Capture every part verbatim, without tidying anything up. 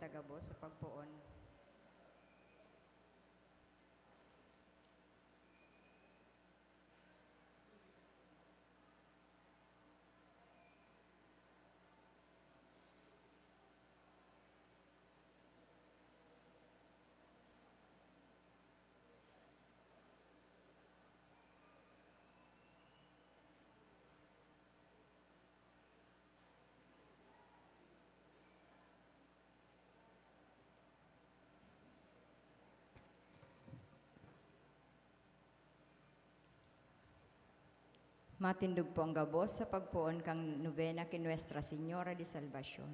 sa gabos sa pagpoon. Matindog po ang gabos sa pagpoon kan nobena ki Nuestra Señora de Salvacion.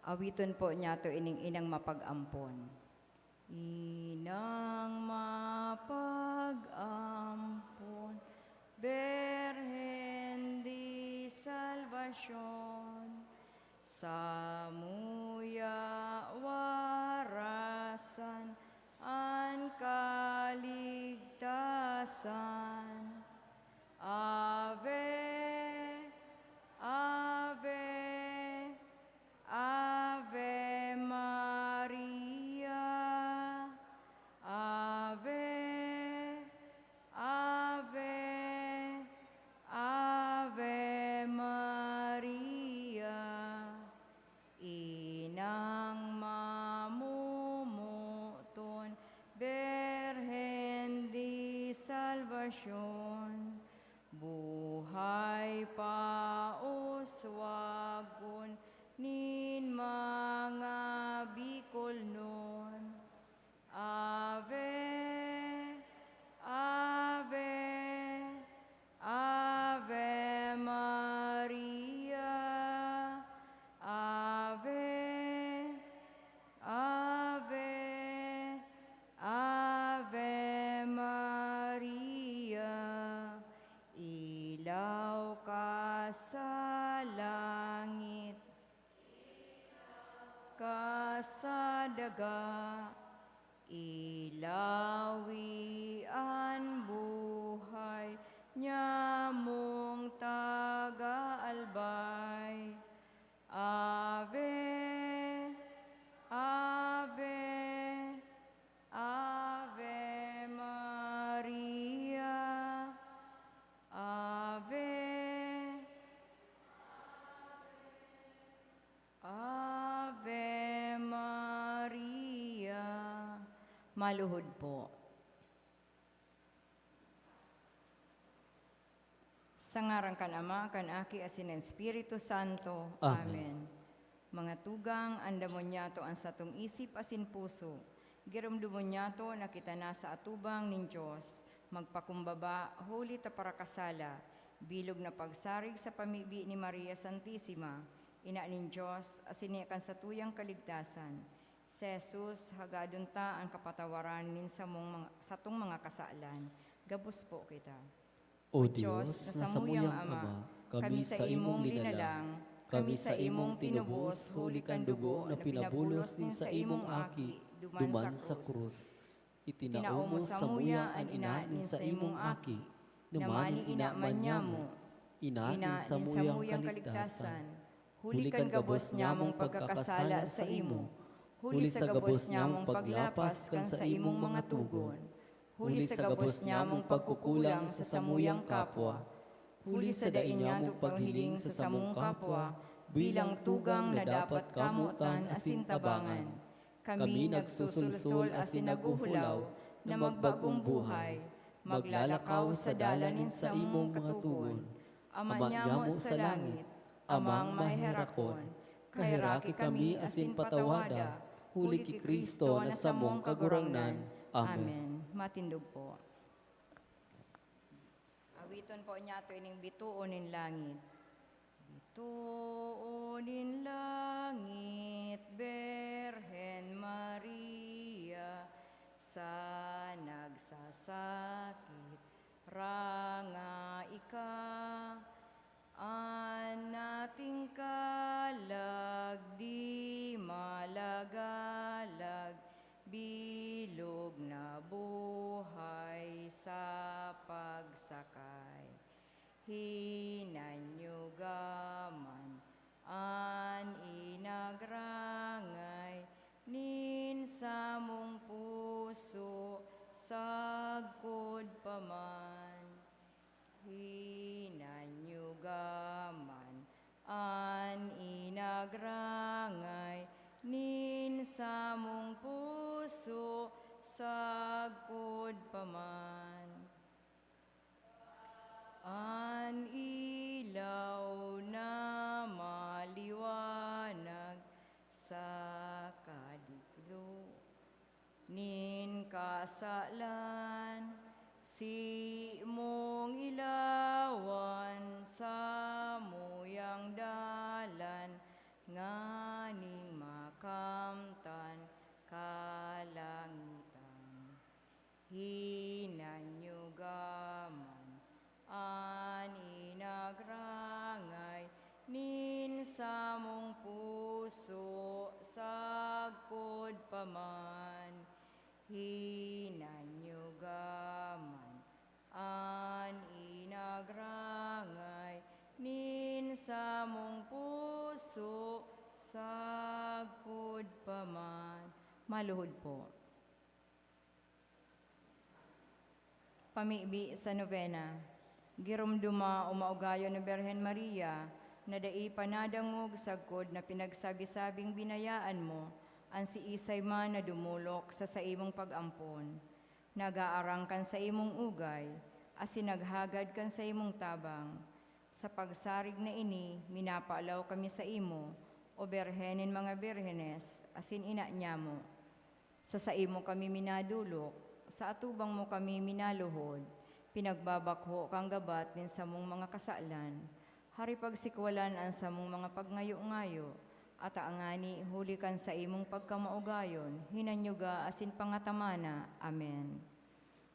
Awiton po niyato ining Inang Mapag-ampon. Inang Mapag-ampon, Birhen de Salvacion, samuya warasan an kaligtasan. Ave, Ave, Ave Maria. Ave, Ave, Ave Maria. Inang mamomoton, Birhen de Salvacion, buhay pauswagon nin mga Bicolnon. Ave, Ave, Ave Maria. Ave, Ave, Ave Maria. Ilaw ka sa langit, ka sa daga, ilawi an buhay nyamong taga-albay. Ave, Ave, Ave Maria. Ave, Ave Maria. Maluhod po. Sa ngaran kan Ama, kan Aki, asin kan Espiritu Santo. Amen. Amen. Mga tugang, andamon niyato an satong isip asin puso. Giromdomon niyato na kita nasa atubang nin Dios. Magpakumbaba, huli ta parakasala, bilog na pagsarig sa pamibi ni Maria Santisima, Ina nin Dios, asin niya kan satuyang kaligtasan. Si Jesus, hagadon ta an kapatawaran nin samong mga, satong mga kasalan. Gabos po kita. O Dios, na samuyang Ama, kami sa imong linalang, kami sa imong tinubos huli kan dugo na pinabulos nin sa imong Aki duman sa krus. Itinao mo samuya an ina nin sa imong Aki, na maning ina man nyamo, ina nin samuyang kaligtasan. Huli kan gabos nyamong pagkakasala sa imo, huli sa gabos nyamong paglapas kan sa imong mga tugon, huli sa gabos nyamong pagkukulang sa samuyang kapwa, huli sa dai nyamong paghiling sa samong kapwa bilang tugang na dapat kamotan asin tabangan. Kami nagsusulsol asin naghuhulaw na magbagong buhay, maglalakaw sa dalan nin saimong mga tugon. Ama nyamo sa langit, Amang maheherakon, kaheraki kami asin patawada, huli ki Cristo na samong Kagurangnan. Amen. Amen. Matindog po. Awiton po niyato ining bitoon nin langit. Bitoon nin langit, Birhen Maria, sa nagsasakit, ranga ika, an nating kalag di malagalag, bilog na buhay sa pagsakay. Hinanyuga man an inagrangay. sagkod pa man. An ilaw na maliwanag sa kadiklo nin kasalan, simong ilawan samuyang dalan nganing makamtan kalangitan. Hinanyuga man an inagrangay nin samong puso sagkod pa man. Hinanyuga man an inagrangay nin samong puso sagkod pa man. Maluhod po. Pamibi sa nobena. Giromdoma o maugayon na Birhen Maria na dai pa nadangog sagkod na pinagsabi-sabing binayaan mo an siisay man na dumolok sa saimong pag-ampon. Nag-aarang kan saimong ugay, asin naghagad kan saimong tabang. Sa pagsarig na ini, minapaalaw kami saimo, O Birhen nin mga Birhenes, asin ina nyamo. Sa saimo kami minadolok, sa atubang mo kami minaluhod, pinagbabakho kan gabat nin samong mga kasalan. Hari pagsikwalan an samong mga pagngayo-ngayo, ata ngani huli kan saimong pagkamaugayon, hinanyuga asin pangatamana. Amen.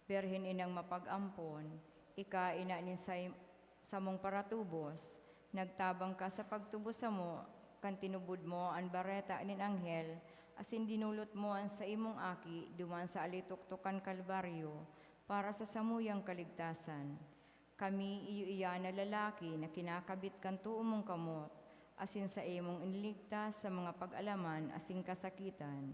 Birhen inang mapag-ampon, ika ina nin say-, samong paratubos, nagtabang ka sa pagtubos samo kan tinubod mo an bareta nin anghel, asin dinolot mo an saimong aki duman sa alitoktok kan Kalbaryo para sa samuyang kaligtasan. Kami iyo iyan na lalaki na kinakabit kan too mong kamot, asin saimong iniligtas sa mga pag-alaman asin kasakitan.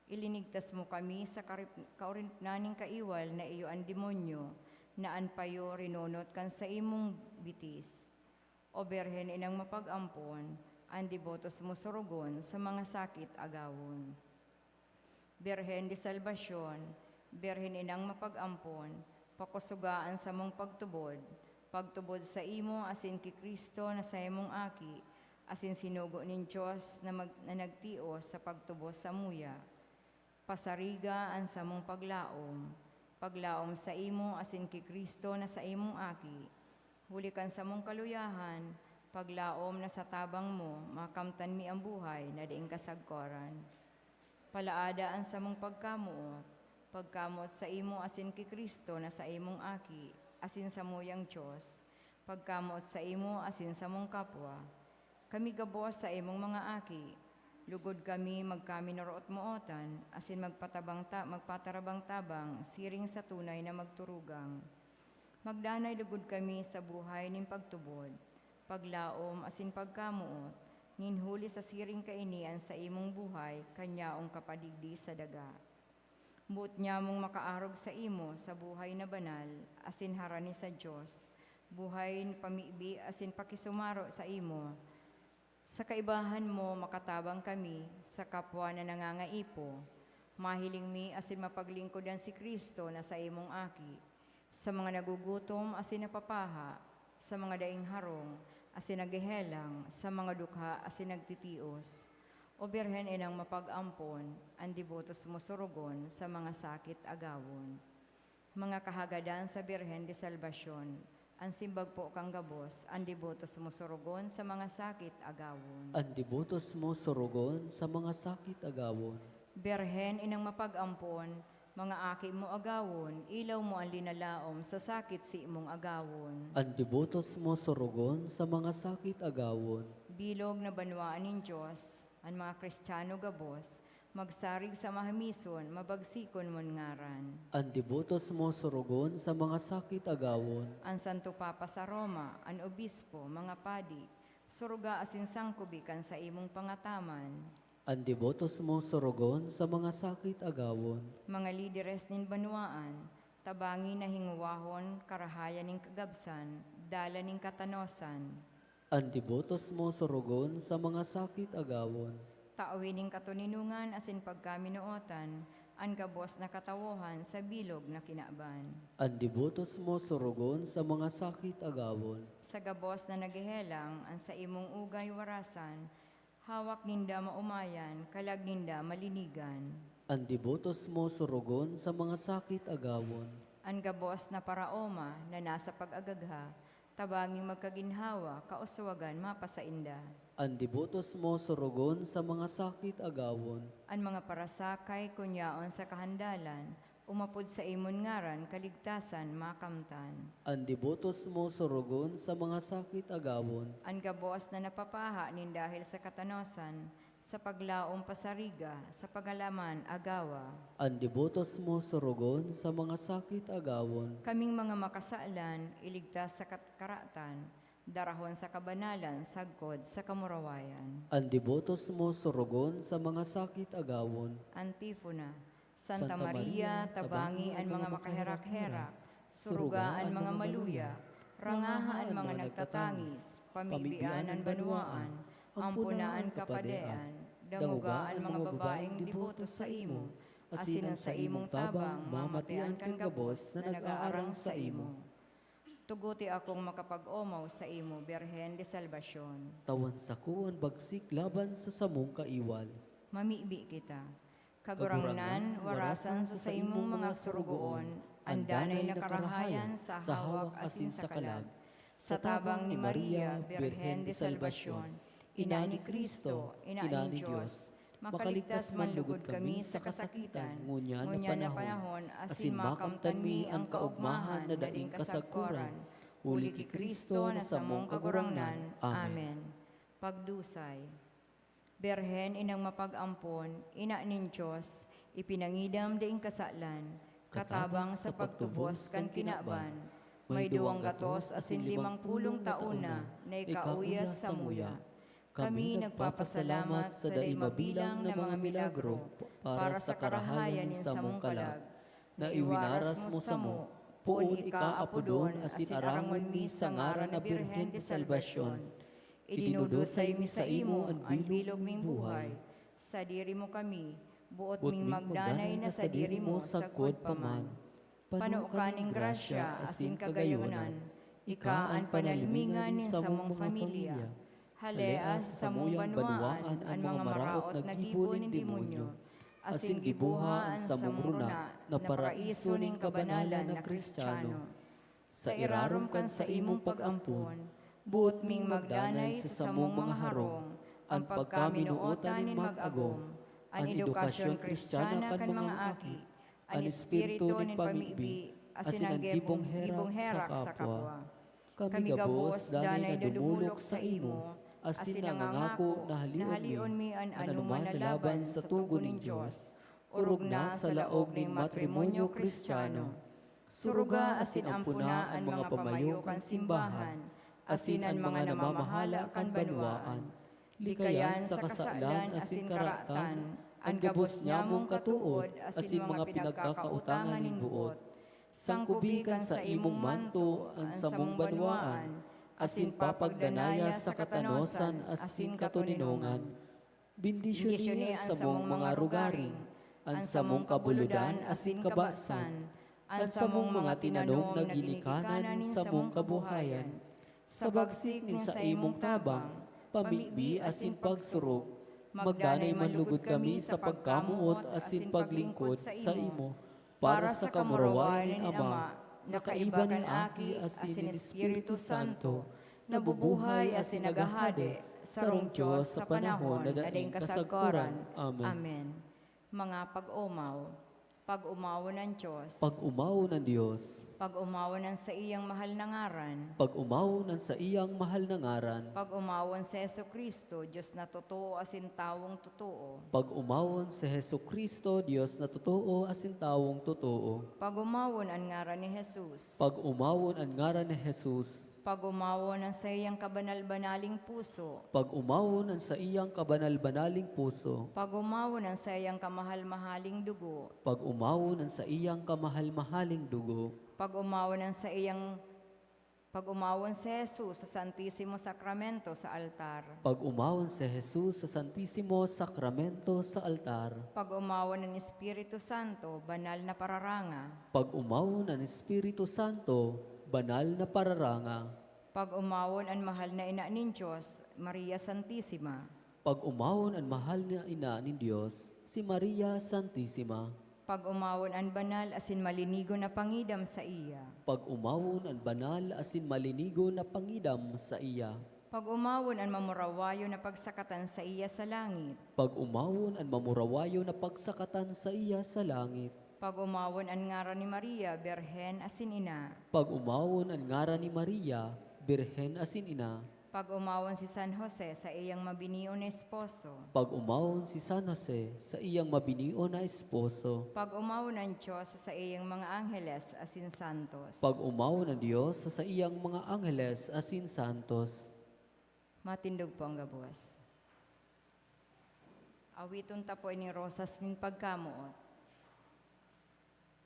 Ilinigtas mo kami sa karip-, kaoripnan nin kaiwal na iyo an demonyo, na an payo rinonot kan saimong bitis. O Birhen inang mapag-ampon, an debotos mo sorogon sa mga sakit agawon. Birhen de Salvacion, Birhen inang mapag-ampon, pakosoga an samong pagtubod, pagtubod saimo asin ki Cristo na saimong Aki, asin sinugo nin Dios na mag-, na nagtios sa pagtubos samuya. Pasariga an samong paglaom, paglaom saimo asin ki Cristo na saimong Aki. Huli kan samong kaluyahan, paglaom na sa tabang mo makamtan mi an buhay na daing kasagkoran. Palaada an samong pagkamoot, pagkamoot saimo asin ki Cristo na saimong Aki, asin samuyang Dios, pagkamoot saimo asin samong kapwa. Kami gabos saimong mga aki, lugod kami magkaminorot-mootan asin magpatabang ta-, magpatarabang-tabang siring sa tunay na magturugang. Magdanay lugod kami sa buhay nin pagtubod, paglaom asin pagkamoot, nin huli sa siring kaini an saimong buhay kan yaong kapadigdi sa daga. Boot nyamong makaarog saimo sa buhay na banal asin harani sa Dios, buhay na pamibi asin pakisumaro saimo. Sa kaibahan mo makatabang kami sa kapwa na nangangaipo. Mahiling mi asin mapaglingkodan si Cristo na saimong Aki, sa mga nagugutom asin napapaha, sa mga daing harong asin naghehelang, sa mga dukha asin nagtitios. O Birhen inang mapag-ampon, an debotos mo sorogon sa mga sakit agawon. Mga kahagadan sa Birhen de Salvacion, an simbag po kan gabos, an debotos mo sorogon sa mga sakit agawon. An debotos mo sorogon sa mga sakit agawon. Birhen inang mapag-ampon, mga aki mo agawon, ilaw mo an linalaom sa sakit si mong agawon. An debotos mo sorogon sa mga sakit agawon. Bilog na banwaan nin Dios, an mga Kristiyano gabos, magsarig sa mahamison, mabagsikon mon ngaran. An debotos mo sorogon sa mga sakit agawon. An Santo Papa sa Roma, an obispo, mga padi, suruga asin sangkubi kan saimong pangataman. An debotos mo sorogon sa mga sakit agawon. Mga lideres nin banwaan, tabangi na hingowahon karahayan nin kagabsan, dalan nin katanosan. An debotos mo sorogon sa mga sakit agawon. Tawi nin katoninongan asin pagkaminootan, an gabos na katawohan sa bilog na kinaban. An debotos mo surugon sa mga sakit agawon. Sa gabos na naghehelang, an saimong ugay warasan, hawak ninda maomayan, kalag ninda malinigan. An debotos mo surugon sa mga sakit agawon. An gabos na paraoma na nasa pag-agagha, tabanging magkaginhawa, kauswagan mapasainda. An debotos mo surugon sa mga sakit agawon. An mga parasakay kun yaon sa kahandalan, umapod sa imon ngaran kaligtasan makamtan. An debotos mo surugon sa mga sakit agawon. An gabos na napapaha nin dahel sa katanosan, sa paglaom pasariga, sa pagalaman agawa. An debotos mo surugon sa mga sakit agawon. Kaming mga makasalan, iligtas sa kat- karatan, darahon sa kabanalan sagkod sa kamurawayan. An debotos mo surugon sa mga sakit agawon. Antifona. Santa Maria, tabangi an mga makaherak-herak, suruga an mga maluya, rangaha an mga nagtatangis, pamibian an banwaan, ampona an kapadean, dangoga an mga babaeng deboto saimo, asin an saimong tabang mamatian kan gabos na nag-aarang saimo. Tuguti akong makapag-omaw saimo, Birhen de Salvacion. Tawan sako an bagsik laban sa samong kaiwal. Mamibi kita. Kagurangnan, warasan sa saimong mga surugoon an danay na karahayan sa hawak asin sa kalag. Sa tabang ni Maria, Birhen de Salvacion, Ina ni Cristo, Ina nin Dios, makaligtas man lugod kami sa kasakitan ngunyan na panahon, asin makamtan mi an kaogmahan na daing kasagkoran, huli ki Cristo na samong Kagurangnan. Amen. Pagdusay. Birhen, Inang mapag-ampon, Ina nin Dios, ipinangidam daing kasalan, katabang sa pagtubos kan kinaban, may duwang gatos asin limang pulong taon na na ikauyas samuya. Kami nagpapasalamat sa dai mabilang na mga milagro para sa karahayan nin samong kalag, na iwinaras mo samo, poon ika apodon asin arangon mi sa ngaran na Birhen de Salvacion. Idinudusay mi saimo an bilog ming buhay. Sadiri mo kami, boot ming magdanay na sadiri mo sagkod pa man. Pano ka nin grasya asin kagayonan, ika an panalmingan nin samong familya. Halea sa samong banwaan an mga maraot na gibo nin demonyo, asin giboha an samong runa na paraiso nin kabanalan na Kristiyano. Sa irarom kan saimong pag-ampon, boot ming magdanay sa samong mga harong, an pagkaminootan nin mag-agom, an edukasyon Kristiyana kan mga aki, an espiritu nin pamibi, asin an gibong, gibong herak sa kapwa. Kami gabos danay nadumolok saimo, asin nangangako na halion mi an anoman na laban sa togon nin Dios, orog na sa laog nin matrimonyo Kristiyano. Suruga asin ampona an mga pamayo kan simbahan, asin an mga namamahala kan banwaan. Likayan sa kasalan asin karatan an gabos nyamong katood asin mga pinagkakautangan nin boot. Sangkobi kan saimong manto an samong banwaan, asin papagdanaya sa katanosan asin katoninongan. Bendisyoni an samong mga rugaring, an samong kabulodan asin kabasan, an samong mga tinanom na ginikanan nin samong kabuhayan. Sa bagsik nin saimong tabang, pamibi asin pagsurog, magdanay man lugod kami sa pagkamoot asin paglingkod saimo, para sa kamurawayan nin Ama, na kaiba nin Aki asin nin Espiritu Santo, nabubuhay asin naghahade, sarong Dios sa panahon na daing kasagkoran. Amen. Amen. Mga pag-omaw. Pag-omawon an Dios. Pag-omawon an Dios. Pag-omawon an saiyang mahal na ngaran. Pag-omawon an saiyang mahal na ngaran. Pag-omawon si Jesu-Cristo, Dios na totoo asin tawong totoo. Pag-omawon si Jesu-Cristo, Dios na totoo asin tawong totoo. Pag-omawon an ngaran ni Jesus. Pag-omawon an ngaran ni Jesus. Pag-omawon an saiyang kabanal-banaling puso. Pag-omawon an saiyang kabanal-banaling puso. Pag-omawon an saiyang kamahal-mahaling dugo. Pag-omawon an saiyang kamahal-mahaling dugo. Pag-omawon an saiyang Pag-umawon si Jesus sa Santisimo Sakramento sa altar. Pag-umawon si Jesus sa Santisimo Sakramento sa altar. Pag-umawon an Espiritu Santo, banal na pararanga. Pag-umawon an Espiritu Santo, banal na pararanga. Pag-umawon an mahal na Ina nin Dios, Maria Santisima. Pag-umawon an mahal na Ina nin Dios, si Maria Santisima. Pag-umawon an banal asin malinigon na pangidam saiya. Pag-umawon an banal asin malinigon na pangidam saiya. Pag-umawon an mamurawayon na pagsakatan saiya sa langit. Pag-umawon an mamurawayon na pagsakatan saiya sa langit. Pag-umawon an ngaran ni Maria, Birhen asin Ina. Pag-umawon an ngaran ni Maria, Birhen asin Ina. Pag-umawon si San Jose, saiyang mabinion na esposo. Pag-umawon si San Jose, saiyang mabinion na esposo. Pag-umawon an Dios sa saiyang mga angheles asin santos. Pag-umawon an Dios sa saiyang mga angheles asin santos. Matindog po ang gabos. Awiton ta po ining rosas nin pagkamoot.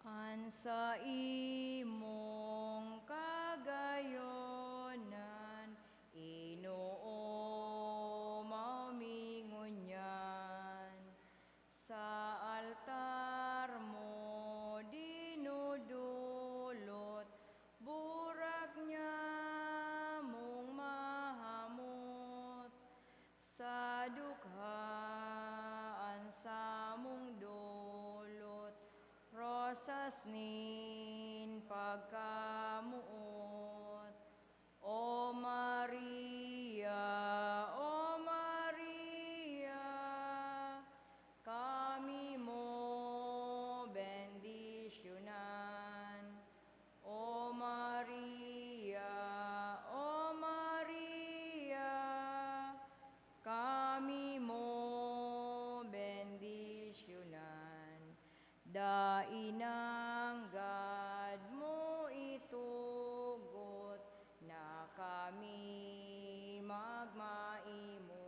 An saimong kagayonan, inoomaw mi ngunyan. Sa altar mo dinudulot, burak nyamong mahamot. Sa dukha an samong dolot, rosas nin pagkamoot. O Maria, O Maria, kami mo bendisyonan. O Maria, O Maria, kami mo bendisyonan. Dai nanggad mo itugot na kami magmaimot.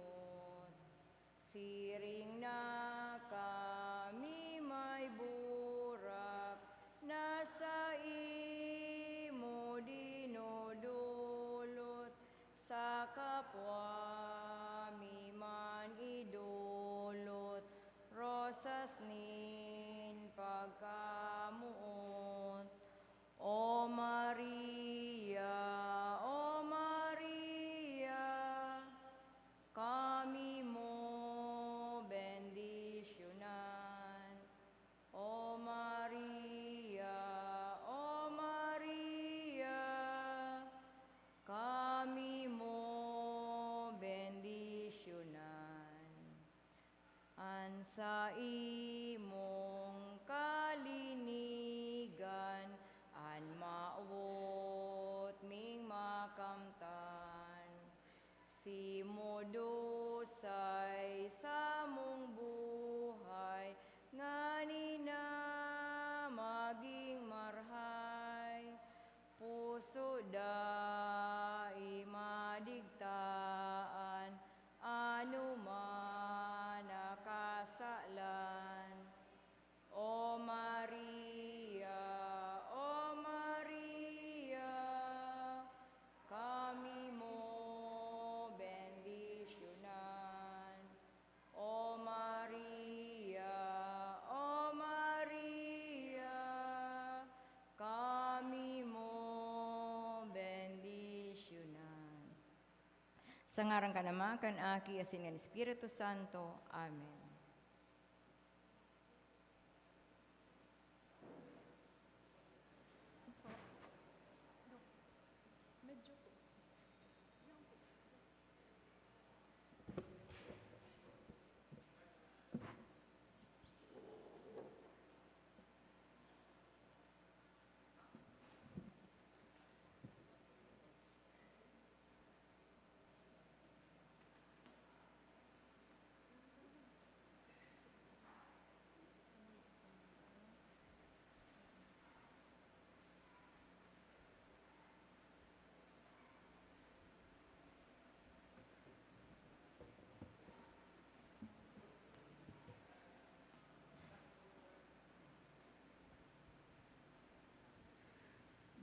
Siring na kami may burak na saimo dinudulot, sa kapwa mi man idolot, rosas nin pagkamoot. O Maria, O Maria, kami mo bendisyonan. O Maria, O Maria, kami mo bendisyonan. An saimong kalinigan, an mawot ming makamtan. Simo dusay samong buhay, ngani na maging marhay. Puso dai madigtaan, anoman na kasalan. O Maria, O Maria, kami mo bendisyonan. O Maria, O Maria, kami mo bendisyonan. Sa ngaran kan Ama, kan Aki, asin kan Espiritu Santo. Amen.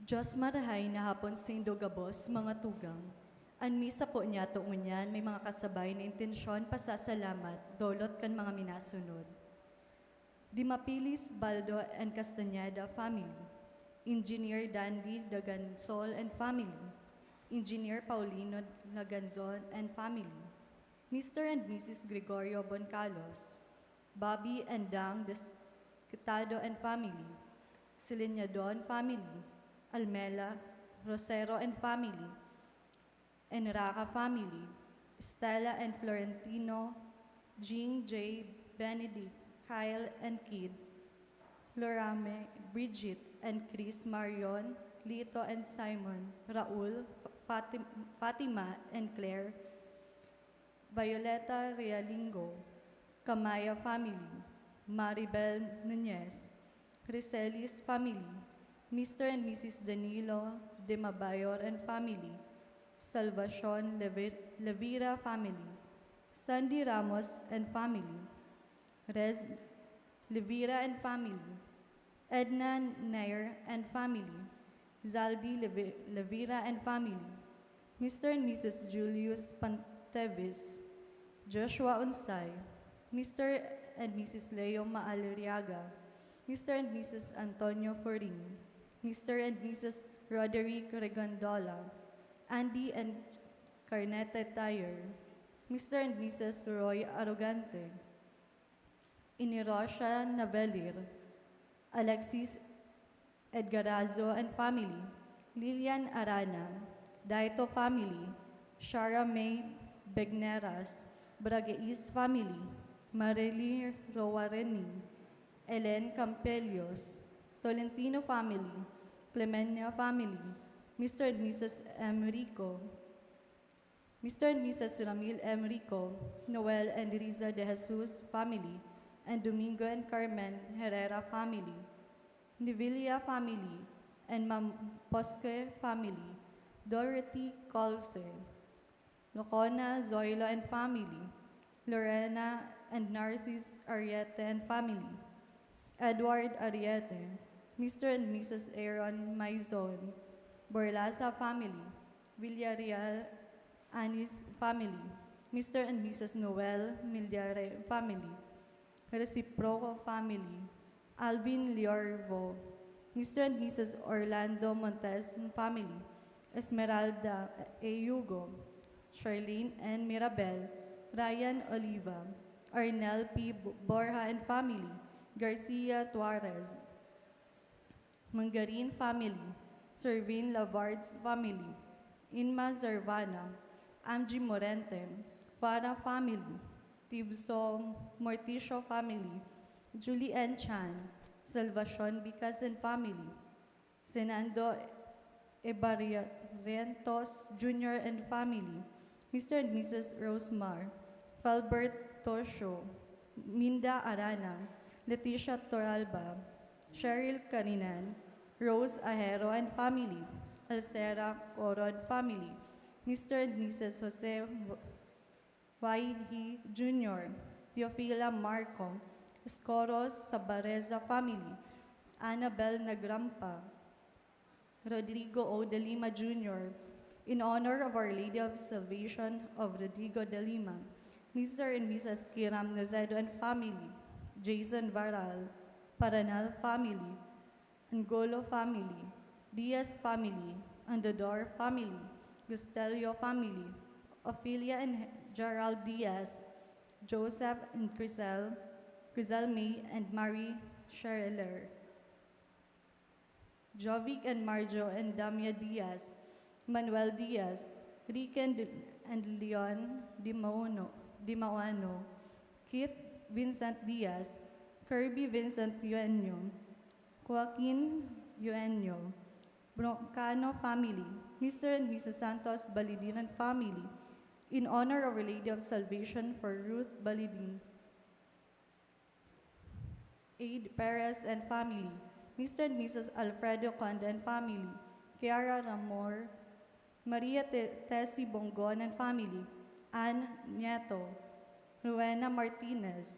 Diyos marahay na hapon saindo gabos, mga tugang. An misa po niyato ngunyan may mga kasabay na intensyon, pasasalamat, dolot kan mga minasunod. Dimapilis Baldo and Castañeda family, Engineer Dandy Daganzol and family, Engineer Paulino Daganzol and family, Mister and Missus Gregorio Boncalos, Bobby and Dang Desquitado and family, Silinyadon family, Almela Rosero and family, Enraca family, Stella and Florentino, Jing J, Benedict, Kyle and Kid, Florame, Bridget and Chris, Marion, Lito and Simon, Raul, Fatim-, Fatima and Claire, Violeta Realingo, Camaya family, Maribel Nunez, Rizelis family, Mister and Missus Danilo de Mabayor and family, Salvacion Levi-, Levira family, Sandy Ramos and family, Rez Levira and family, Edna Nair and family, Zaldi Leve-, Levira and family, Mister and Missus Julius Pantevis, Joshua Unsay, Mister and Missus Leo Maaliriaga, Mister and Missus Antonio Furin, Mister and Missus Roderick Regandola, Andy and Carnete Tayer, Mister and Missus Roy Arrogante, Inirosia Navelir, Alexis Edgarazo and family, Lilian Arana, Daito family, Shara May Begneras, Bragais family, Marily Rowareni, Ellen Campelios, Tolentino family, Clemenia family, Mister and Missus M Rico, Mister and Missus Ramil M Rico, Noel and Riza De Jesus family, and Domingo and Carmen Herrera family, Nivilla family, and Mamposque family, Dorothy Colse, Locona Zoilo and family, Lorena and Narcis Ariete and family, Edward Ariete, Mister and Missus Aaron Maizon, Borlasa family, Villarreal Anis family, Mister and Missus Noel Milyare family, Reciproco family, Alvin Liorvo, Mister and Missus Orlando Montes family, Esmeralda Eyugo, Charlene and Mirabel, Ryan Oliva, Arnel P. Borja and family, Garcia Tuarez, Mangarin family, Servin Lavards family, Inma Zervana, Angie Morente, Farah family, Tibso Morticio family, Julie N. Chan, Salvacion Bicas and family, Senando Ebarrientos Junior and family, Mister and Missus Rosemar, Felbert Tocio, Minda Arana, Leticia Toralba, Cheryl Carinan, Rose Ahero and family, Alcera Orod family, Mister and Missus Jose Waihi Junior, Teofila Marco, Escoros Sabareza family, Annabel Nagrampa, Rodrigo O. de Lima Junior, in honor of Our Lady of Salvation of Rodrigo de Lima, Mister and Missus Kiram Nocedo and family, Jason Varal, Paranal family, Angulo family, Diaz family, Andodor family, Gustelio family, Ophelia and Gerald Diaz, Joseph and Crisel, Crisel May and Marie Schereler, Jovic and Marjo and Damia Diaz, Manuel Diaz, Rick and, and Leon Dimauno, Dimauano, Keith Vincent Diaz, Kirby Vincent Yuenyo, Joaquin Yuenyo, Broncano family, Mister and Missus Santos Balidin and family, in honor of Our Lady of Salvation for Ruth Balidin, Aid Perez and family, Mister and Missus Alfredo Conde and family, Kiara Ramor, Maria Te-, Tessie Bongon and family, Ann Nieto, Rowena Martinez,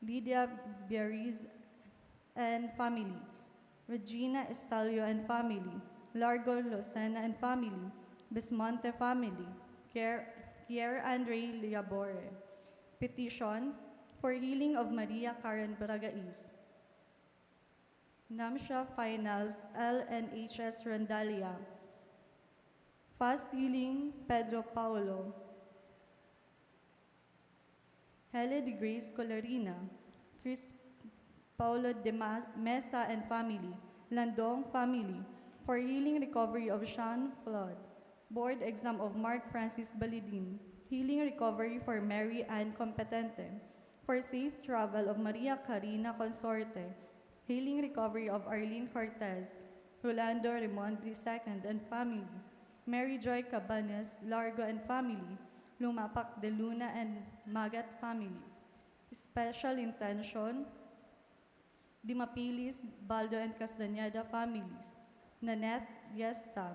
Lydia Biariz and family, Regina Estalio and family, Largo Lucena and family, Bismonte family, Kier, Kier Andre Liabore. Petition for healing of Maria Karen Bragais. Namsha Finals L N H S Rondalia. Fast healing Pedro Paulo. Hele de Grace Colorina, Chris Paulo de Ma- Mesa and family, Landong family, for healing recovery of Sean Flood, board exam of Mark Francis Balidin, healing recovery for Mary Ann Competente, for safe travel of Maria Karina Consorte, healing recovery of Arlene Cortez, Rolando Raymond the second and family, Mary Joy Cabanes Largo and family, Lumapak de Luna and Magat family. Special intention, Dimapilis, Baldo and Castañeda families, Nanette Yesta,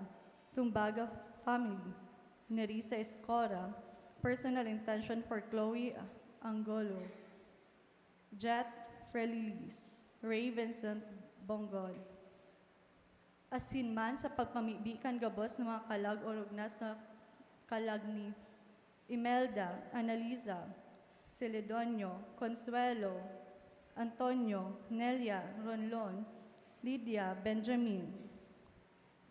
Tumbaga family, Nerissa Escora, personal intention for Chloe Angolo, Jet Frelilis, Ray Vincent Bongol. Asin man sa pagpamibi kan gabos na mga kalag orog na sa kalag ni Imelda, Analiza, Celedonio, Consuelo, Antonio, Nelia, Ronlon, Lydia, Benjamin,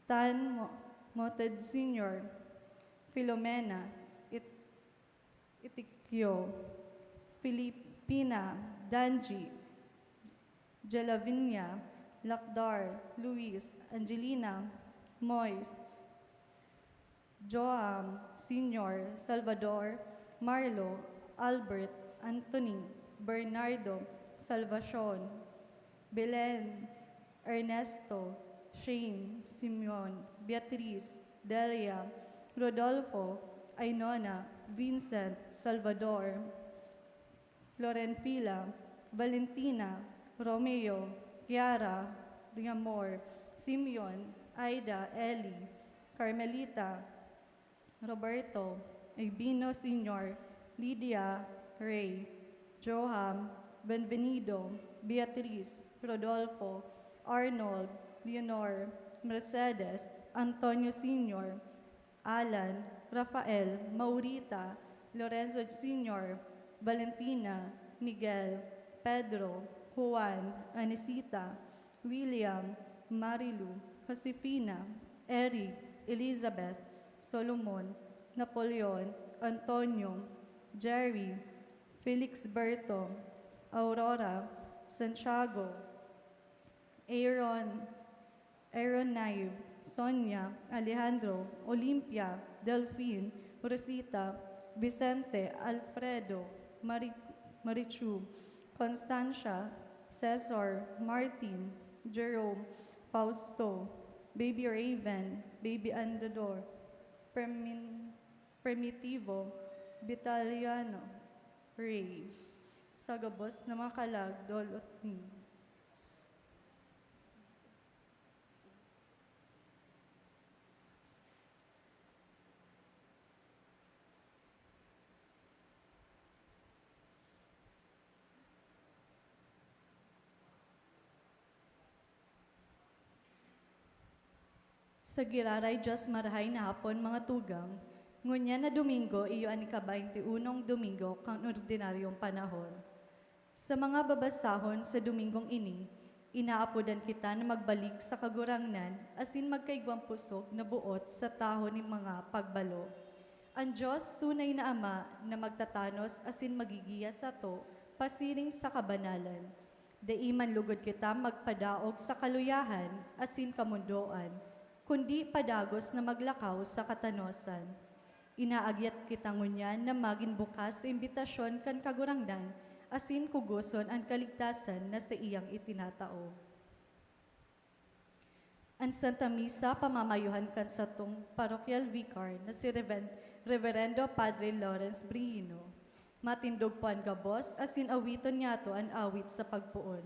Tan Mo- Moted Senior, Filomena, It- Itikyo, Filipina, Danji, Jelavinia, Lakdar, Luis, Angelina, Mois, Joam, Senior, Salvador, Marlo, Albert, Anthony, Bernardo, Salvacion, Belen, Ernesto, Shane, Simeon, Beatriz, Delia, Rodolfo, Ainona, Vincent, Salvador, Florenfila, Valentina, Romeo, Kiara, Riamor, Simeon, Aida, Eli, Carmelita, Roberto, Albino Senior, Lydia, Ray, Johan, Benvenido, Beatriz, Rodolfo, Arnold, Leonor, Mercedes, Antonio Senior, Alan, Rafael, Maurita, Lorenzo Senior, Valentina, Miguel, Pedro, Juan, Anisita, William, Marilu, Josefina, Eric, Elizabeth, Solomon, Napoleon, Antonio, Jerry, Felix Berto, Aurora, Santiago, Aaron, Aaron Naive, Sonia, Alejandro, Olympia, Delfin, Rosita, Vicente, Alfredo, Mari- Marichu, Constancia, Cesar, Martin, Jerome, Fausto, Baby Raven, Baby Andador, Permin- Primitivo, Vitaliano, Ray. Sa gabos na mga kalag, dolot ni. Sa giraray Diyos, marahay na hapon, mga tugang. Ngunyan na Domingo, iyo an ika-baynte unong Domingo kan ordinaryong panahon. Sa mga babasahon sa Domingong ini, inaapodan kita na magbalik sa Kagurangnan asin magkaigwang pusog na boot sa tahaw nin mga pagbalo. An Dios, tunay na Ama na magtatanos asin magigiya sato pasiring sa kabanalan. Dai man lugod kita magpadaog sa kaluyahan asin kamondoan, kundi padagos na maglakaw sa katanosan. Inaagyat kita ngunyan na magin bukas sa imbitasyon kan Kagurangnan asin kugoson an kaligtasan na saiyang itinatao. An Santa Misa pamamayuhan kan satong parokyal vicar na si Reven-, Reverendo Padre Lawrence Brino. Matindog po an gabos asin awiton niyato an awit sa pagpoon.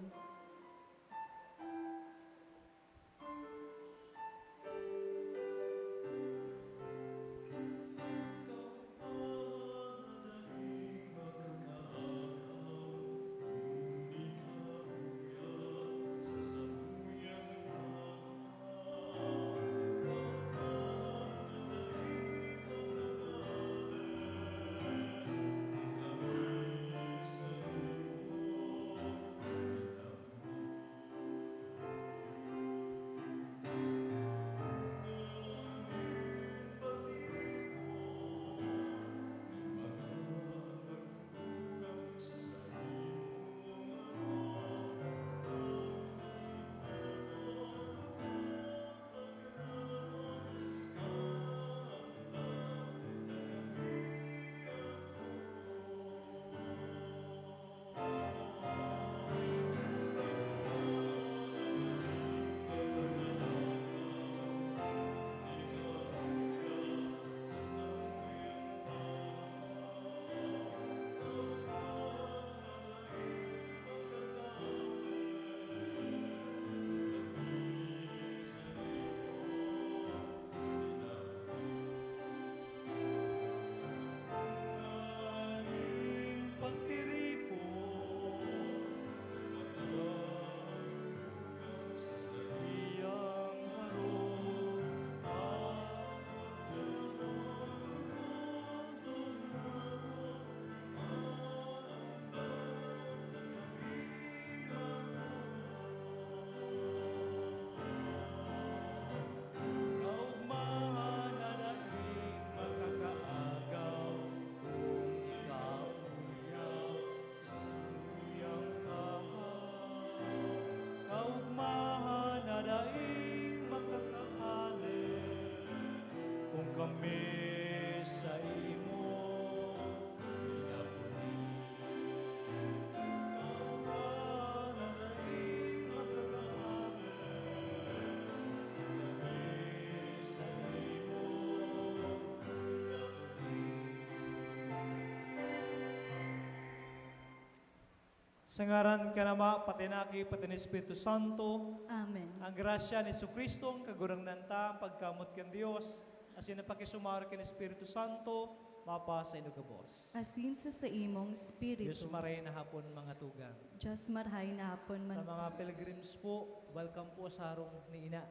Sa ngaran kan Ama, pati kan Aki, pati kan Espiritu Santo. Amen. Ang grasya ni Jesu-Cristo, ang Kagurangnan ta, ang pagkamoot kan Dios, asin an pakisumaro kan Espiritu Santo, mapasaindo gabos. Asin sa saimong espiritu. Dios marahay na hapon, mga tugang. Dios marahay na hapon man. Sa mga pilgrims po, welcome po sa harong ni Ina.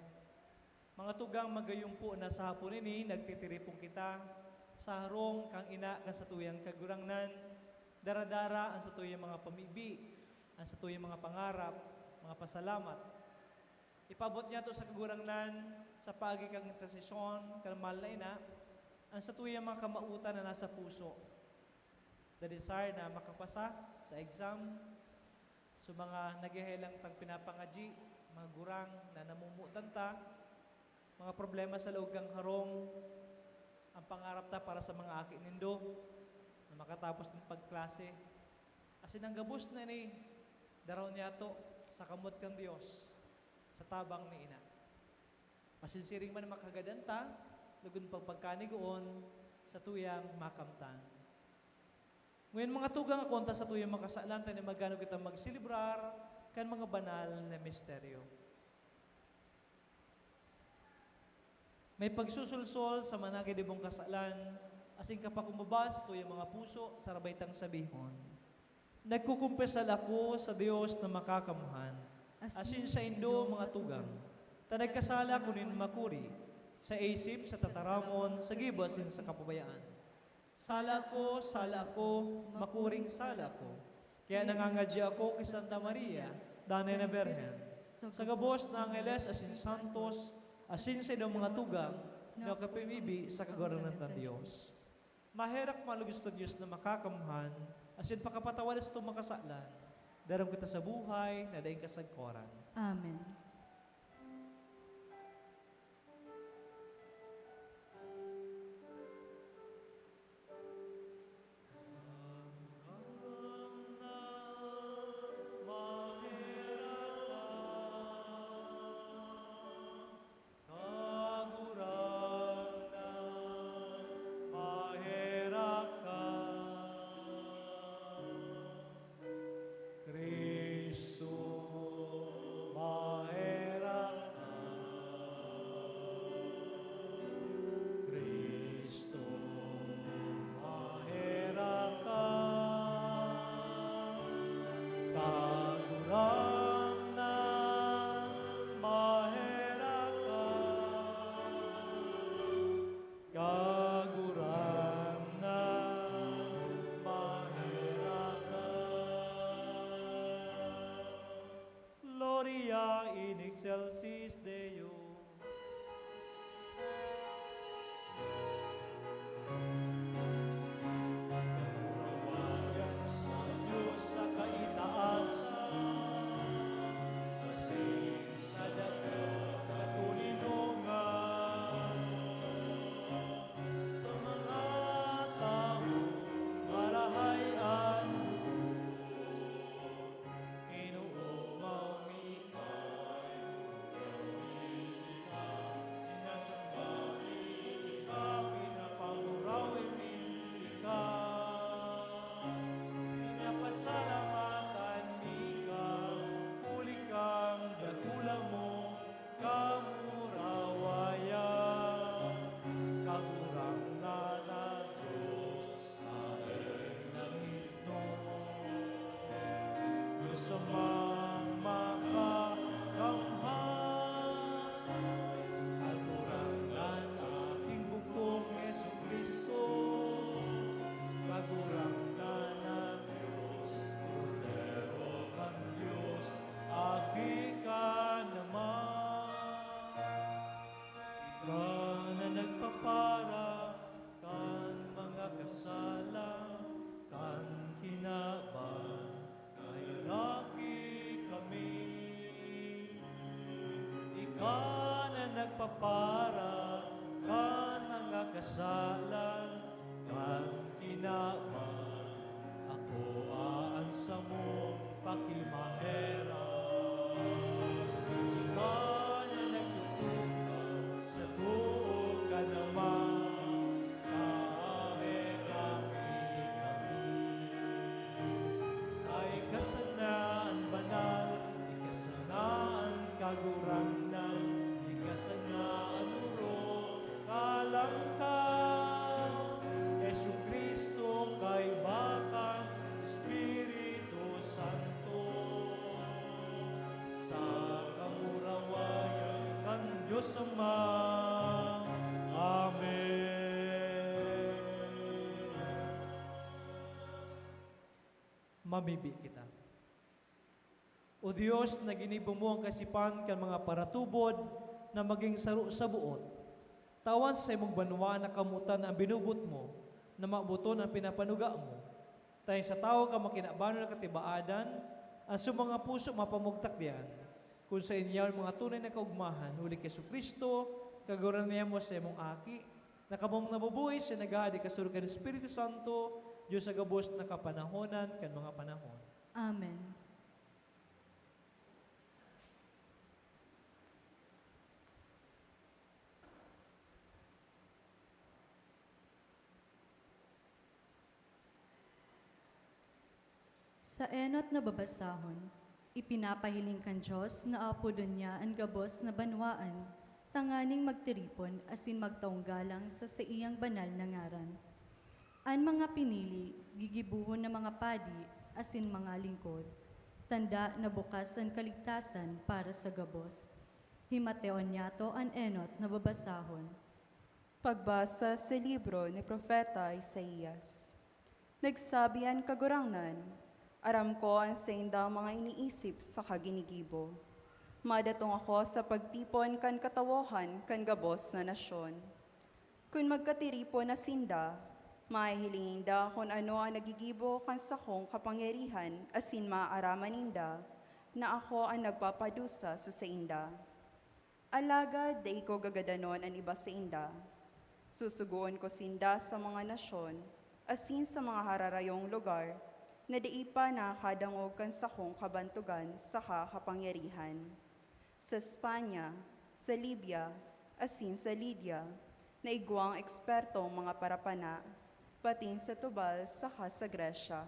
Mga tugang, magayon po na sa hapon ini, nagtitiripon kita sa harong kan Ina kan satuyang Kagurangnan, daradara an satuyang mga pamibi, an satuyang mga pangarap, mga pasalamat. Ipaabot niyato sa Kagurangnan, sa paagi kan intersesyon kan mahal na Ina, an satuyang mga kamawotan na nasa puso. The desire na makapasa sa exam, sa mga naghehelang tang pinapangadyi, mga gurang na namomotan ta, mga problema sa laog kan harong, an pangarap ta para sa mga aki nindo na makatapos nin pagklase. Asin an gabos na ini, daraw niyato sa kamot kan Dios, sa tabang ni Ina. Asin siring man makagadan ta, lugod pagpagkanigoon, satuyang makamtan. Ngunyan, mga tugang, akoon ta satuyang makasalan, ta magano kita magselebrar kan mga banal na misteryo. May pagsusulsol sa managidibong kasalan, asin kapakumbaba sa tuyang mga puso, sarabay tang sabihon, "Nagkukumpesal ako sa Dios na Makakamhan, asin saindo, mga tugang, ta nagkasala ako nin makuri, sa isip, sa tataramon, sa gibo, asin sa kapabayaan. Sala ako, sala ako, makuring sala ako." Kaya nangangadya ako ki Santa Maria, Danay na Birhen, sa gabos na angheles asin santos, asin sa idong mga tugang na kapimibi sa Kagurangnan kan Dios. Maherak malugis to Dios na Makakamhan, asin pakapatawad sa satong mga kasalan, daram kita sa buhay na daing kasagkoran. Amen. Cristo, maherak ka. Cristo, maherak ka. Kagurangnan, maherak ka. Kagurangnan, maherak ka. Gloria in excelsis Deo. Kamurawayan sa Dios sa kaitaasan, asin sa daga katoninongan. Sa mga tawong marahay an loob, inoomaw mi ika, inoomaw mi ika, sinasamba mi ika, pinapagurawi mi ika, pinapasalamatan mi ika, huli kan dakula mong kamurawayan. Kagurangnan na Dios, Ama'n langitnon, Dios Amang makakamhan, Kagurangnan, Aking bugtong Jesu-Cristo, Kagurangnan na Dios, Kordero kan Dios, Aki ka naman. Ika na nagpapara kan mga kasalan kan kinaban, naheraki kami. Ika na nagpapara kan mga kasalan kan kinaban, akoa an samong pakimaherak. Ika na nagtutukaw sa too ka naman, maheraki kami. Ay kasana Suma. Amen. Mamibi kita. O Dios, na ginibo mo an kaisipan kan mga paratubod na magin saro sa boot, tawan sa saimong banwaan na kamotan an binubot mo, na maboton an pinapanuga mo. Tayong sa tawo ka makinabanon na katibaadan, an sa mga puso mapamugtak diyan, kun sa inyaw an mga tunay na kaogmahan, huli ki Jesu-Cristo, Kagurangnan mo sa imong Aki, na kamong nabubuhay sa naghahadik kasunod kan Espiritu Santo, Dios sa gabos na kapanahonan kan mga panahon. Amen. Sa enot na babasahon, ipinapahiling kan Dios na apodon niya an gabos na banwaan, tanganing magtiripon asin magtaong galang sa saiyang banal na ngaran. An mga pinili, gigibohon na mga padi asin mga lingkod, tanda na bukas an kaligtasan para sa gabos. Himateon niyato an enot na babasahon. Pagbasa sa libro ni Propeta Isaias. Nagsabi an Kagurangnan, "Aram ko an saindang mga iniisip saka ginigibo. Madatong ako sa pagtipon kan katawohan kan gabos na nasyon. Kun magkatiripon na sinda, mahihiling ninda kun ano an nagigibo kan sakong kapangyarihan asin maaaraman ninda na ako an nagpapadusa sa sainda. Alagad dai ko gagadanon an iba sainda. Susugoon ko sinda sa mga nasyon asin sa mga hararayong lugar na dai pa nakakadangog kan sakong kabantogan saka kapangyarihan. Sa Espanya, sa Libya, asin sa Lydia, na igwang ekspertong mga parapana, patin sa Tubal saka sa Gresya.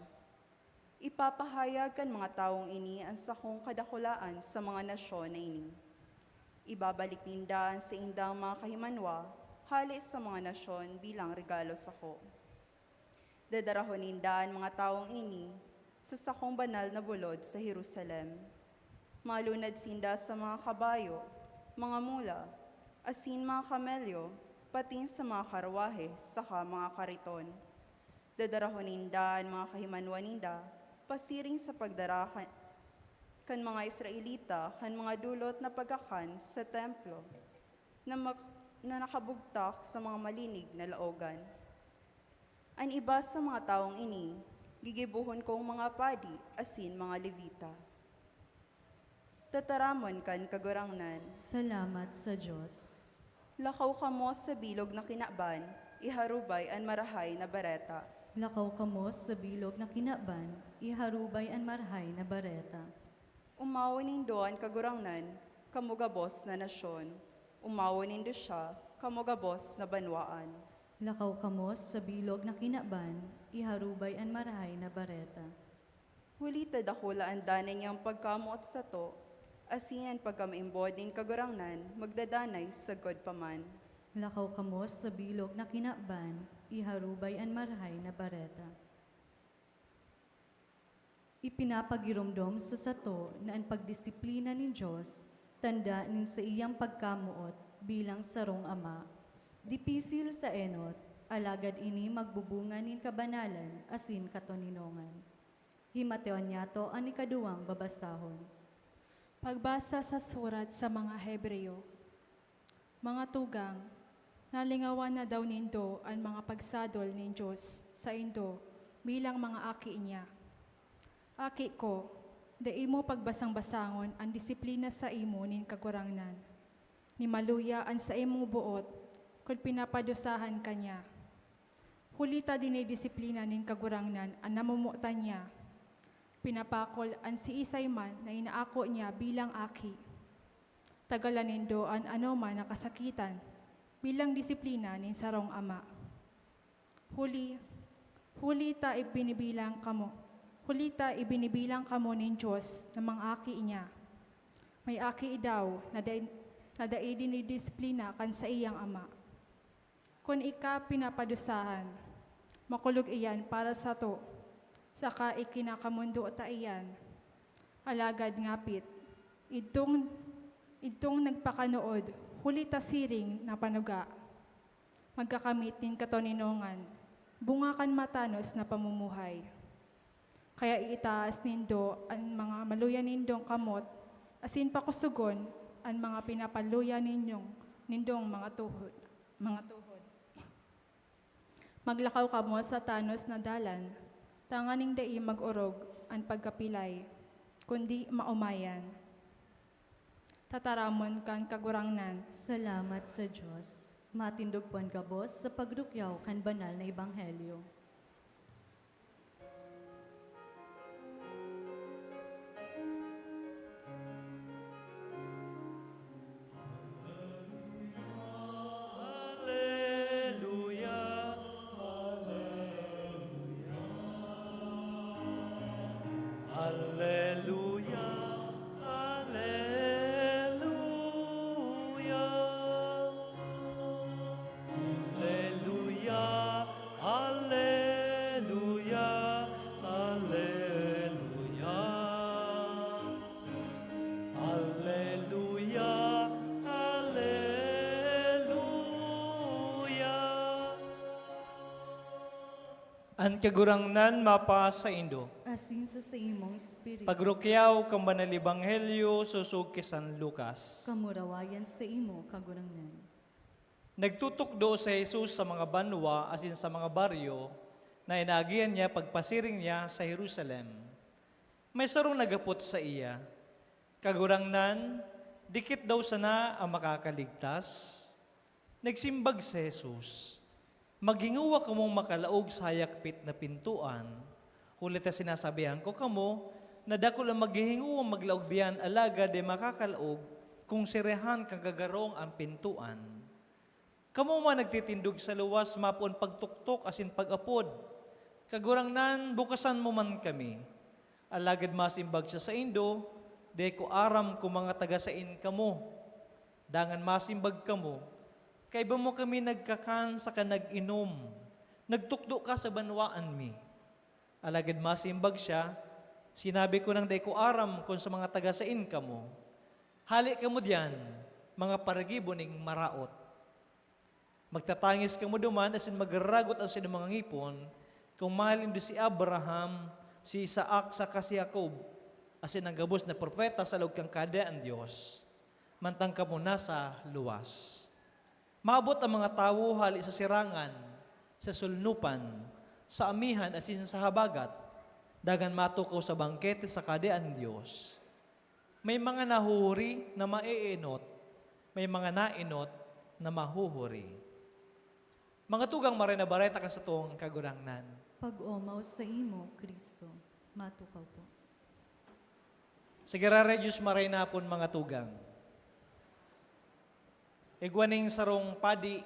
Ipapahayag kan mga tawong ini an sakong kadakulaan sa mga nasyon na ini. Ibabalik ninda an saindang mga kahimanwa hale sa mga nasyon bilang regalo sako. Dadarahon ninda an mga tawong ini sa sakong banal na bulod sa Jerusalem. Malunad sinda sa mga kabayo, mga mula, asin mga kamelyo, patin sa mga karwahe saka mga kariton. Dadarahon ninda an mga kahimanwa ninda pasiring sa pagdara kan, kan mga Israelita kan mga dulot na pagkakan sa templo na mak-, na nakabugtak sa mga malinig na laogan. An iba sa mga tawong ini, gigibohon kong mga padi asin mga Levita." Tataramon kan Kagurangnan. Salamat sa Dios. Lakaw kamo sa bilog na kinaban, iharubay an Marahay na Bareta. Lakaw kamo sa bilog na kinaban, iharubay an Marahay na Bareta. Omawon nindo an Kagurangnan, kamo gabos na nasyon. Omawon nindo siya, kamo gabos na banwaan. Lakaw kamo sa bilog na kinaban, iharubay an Marahay na Bareta. Huli ta dakula an danay niyang pagkamoot sato, asin an pagkamaimbod nin Kagurangnan magdadanay sagkod pa man. Lakaw kamo sa bilog na kinaban, iharubay an Marahay na Bareta. Ipinapagiromdom sa sato na an pagdisiplina nin Dios tanda nin saiyang pagkamoot bilang sarong ama. Dipisil sa enot, alagad ini magbubunga nin kabanalan asin katoninongan. Himateon niyato an ikaduwang babasahon. Pagbasa sa surat sa mga Hebreo. Mga tugang, nalingawan na daw nindo an mga pagsadol nin Dios saindo bilang mga aki niya. Aki ko, dai mo pagbasang-basangon an disiplina saimo nin Kagurangnan, ni maluya an saimong boot kun pinapadusahan ka niya. Huli ta dinidisiplina nin Kagurangnan an namomotan niya. Pinapakol an siisay man na inaako niya bilang aki. Tagalan nindo an anoman na kasakitan bilang disiplina nin sarong ama. Huli, huli ta ibinibilang kamo, huli ta ibinibilang kamo nin Dios na mga aki niya. May aki daw na dai, na dai dinidisiplina kan saiyang ama. Kun ika pinapadusahan, makulog iyan para sato, saka ikinakamondo ta iyan. Alagad ngapit, idtong, idtong nagpakanood, Huli ta siring na panuga, magkakamit nin katoninongan, bunga kan matanos na pamumuhay. Kaya iitaas nindo an mga maluya nindong kamot, asin pakosogon an mga pinapaluya ninyong, nindong mga tuhod, mga tuhod. Maglakaw kamo sa tanos na dalan, tanganing dai mag-orog an pagkapilay, kundi maomayan. Tataramon kan Kagurangnan. Salamat sa Dios. Matindog po an gabos sa pagrukyaw kan banal na ebanghelyo. Aleluya, aleluya, aleluya, aleluya, aleluya, aleluya, aleluya, aleluya. An Kagurangnan mapasaindo. Asin sa saimong espiritu. Pagrukyaw kan Banal Ebanghelyo sosog ki San Lucas. Kamurawayan saimo, Kagurangnan. Nagtutukdo si Jesus sa mga banwa asin sa mga baryo na inaagihan niya pagpasiring niya sa Jerusalem. May sarong naghapot saiya, "Kagurangnan, dikit daw sana an makakaligtas?" Nagsimbag si Jesus, "Maghingowa kamong makalaog sa hayakpit na pintoan, huli ta sinasabihan ko kamo na dakul an maghihingowang maglaog diyan, alagad dai makakalaog kun sirihan kan gagarong an pintoan. Kamo man nagtitindog sa luwas mapoon pagtuktok asin pag-apod, 'Kagurangnan, bukasan mo man kami.' Alagad masimbag siya saindo, 'Dai ko aram kun mga taga saen kamo.' Dangan masimbag kamo, 'Kaiba mo kami nagkakan saka nag-inom, nagtukdo ka sa banwaan mi.' Alagad masimbag siya, 'Sinabi ko nang dai ko aram kun sa mga taga saen kamo. Hale kamo diyan, mga paragibo nin maraot.' Magtatangis kamo duman asin magraragot an saindong mga ngipon, kun mahalin nindo si Abraham, si Isaac, saka si Jacob, asin an gabos na propeta sa laog kan Kahadean nin Dios, mantang kamo nasa luwas. Maabot an mga tawo hale sa sirangan, sa solnopan, sa amihan asin sa habagat, dangan matukaw sa bangkete sa Kahadean nin Dios. May mga nahuhuri na maeenot, may mga naenot na mahuhuri. Mga tugang, Maray na Bareta kan satong Kagurangnan. Pag-omaw saimo, Cristo. Matukaw po. Sige, Rare Diyos, maray na hapon, mga tugang. Igwa ning sarong padi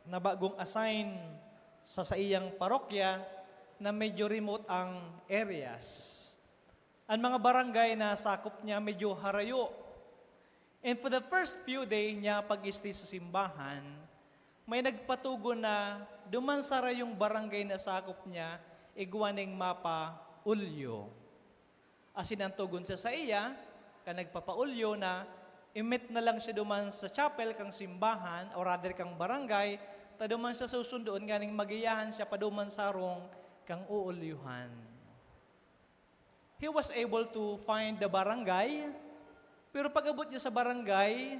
na bagong assign sa saiyang parokya na medyo remote ang areas. An mga barangay na sakop niya medyo harayo. And for the first few day niya pag-stay sa simbahan, may nagpatugon na duman sa harayong barangay na sakop niya, igwa ning mapaulyo. Asin an togon sa saiya, kan nagpapaulyo, na i-meet na lang siya duman sa chapel kan simbahan, or rather kan barangay, ta duman siya susundoon, nganing magiyahan siya paduman sa harong kan uulyuhan. He was able to find the barangay, pero pag-abot niya sa barangay,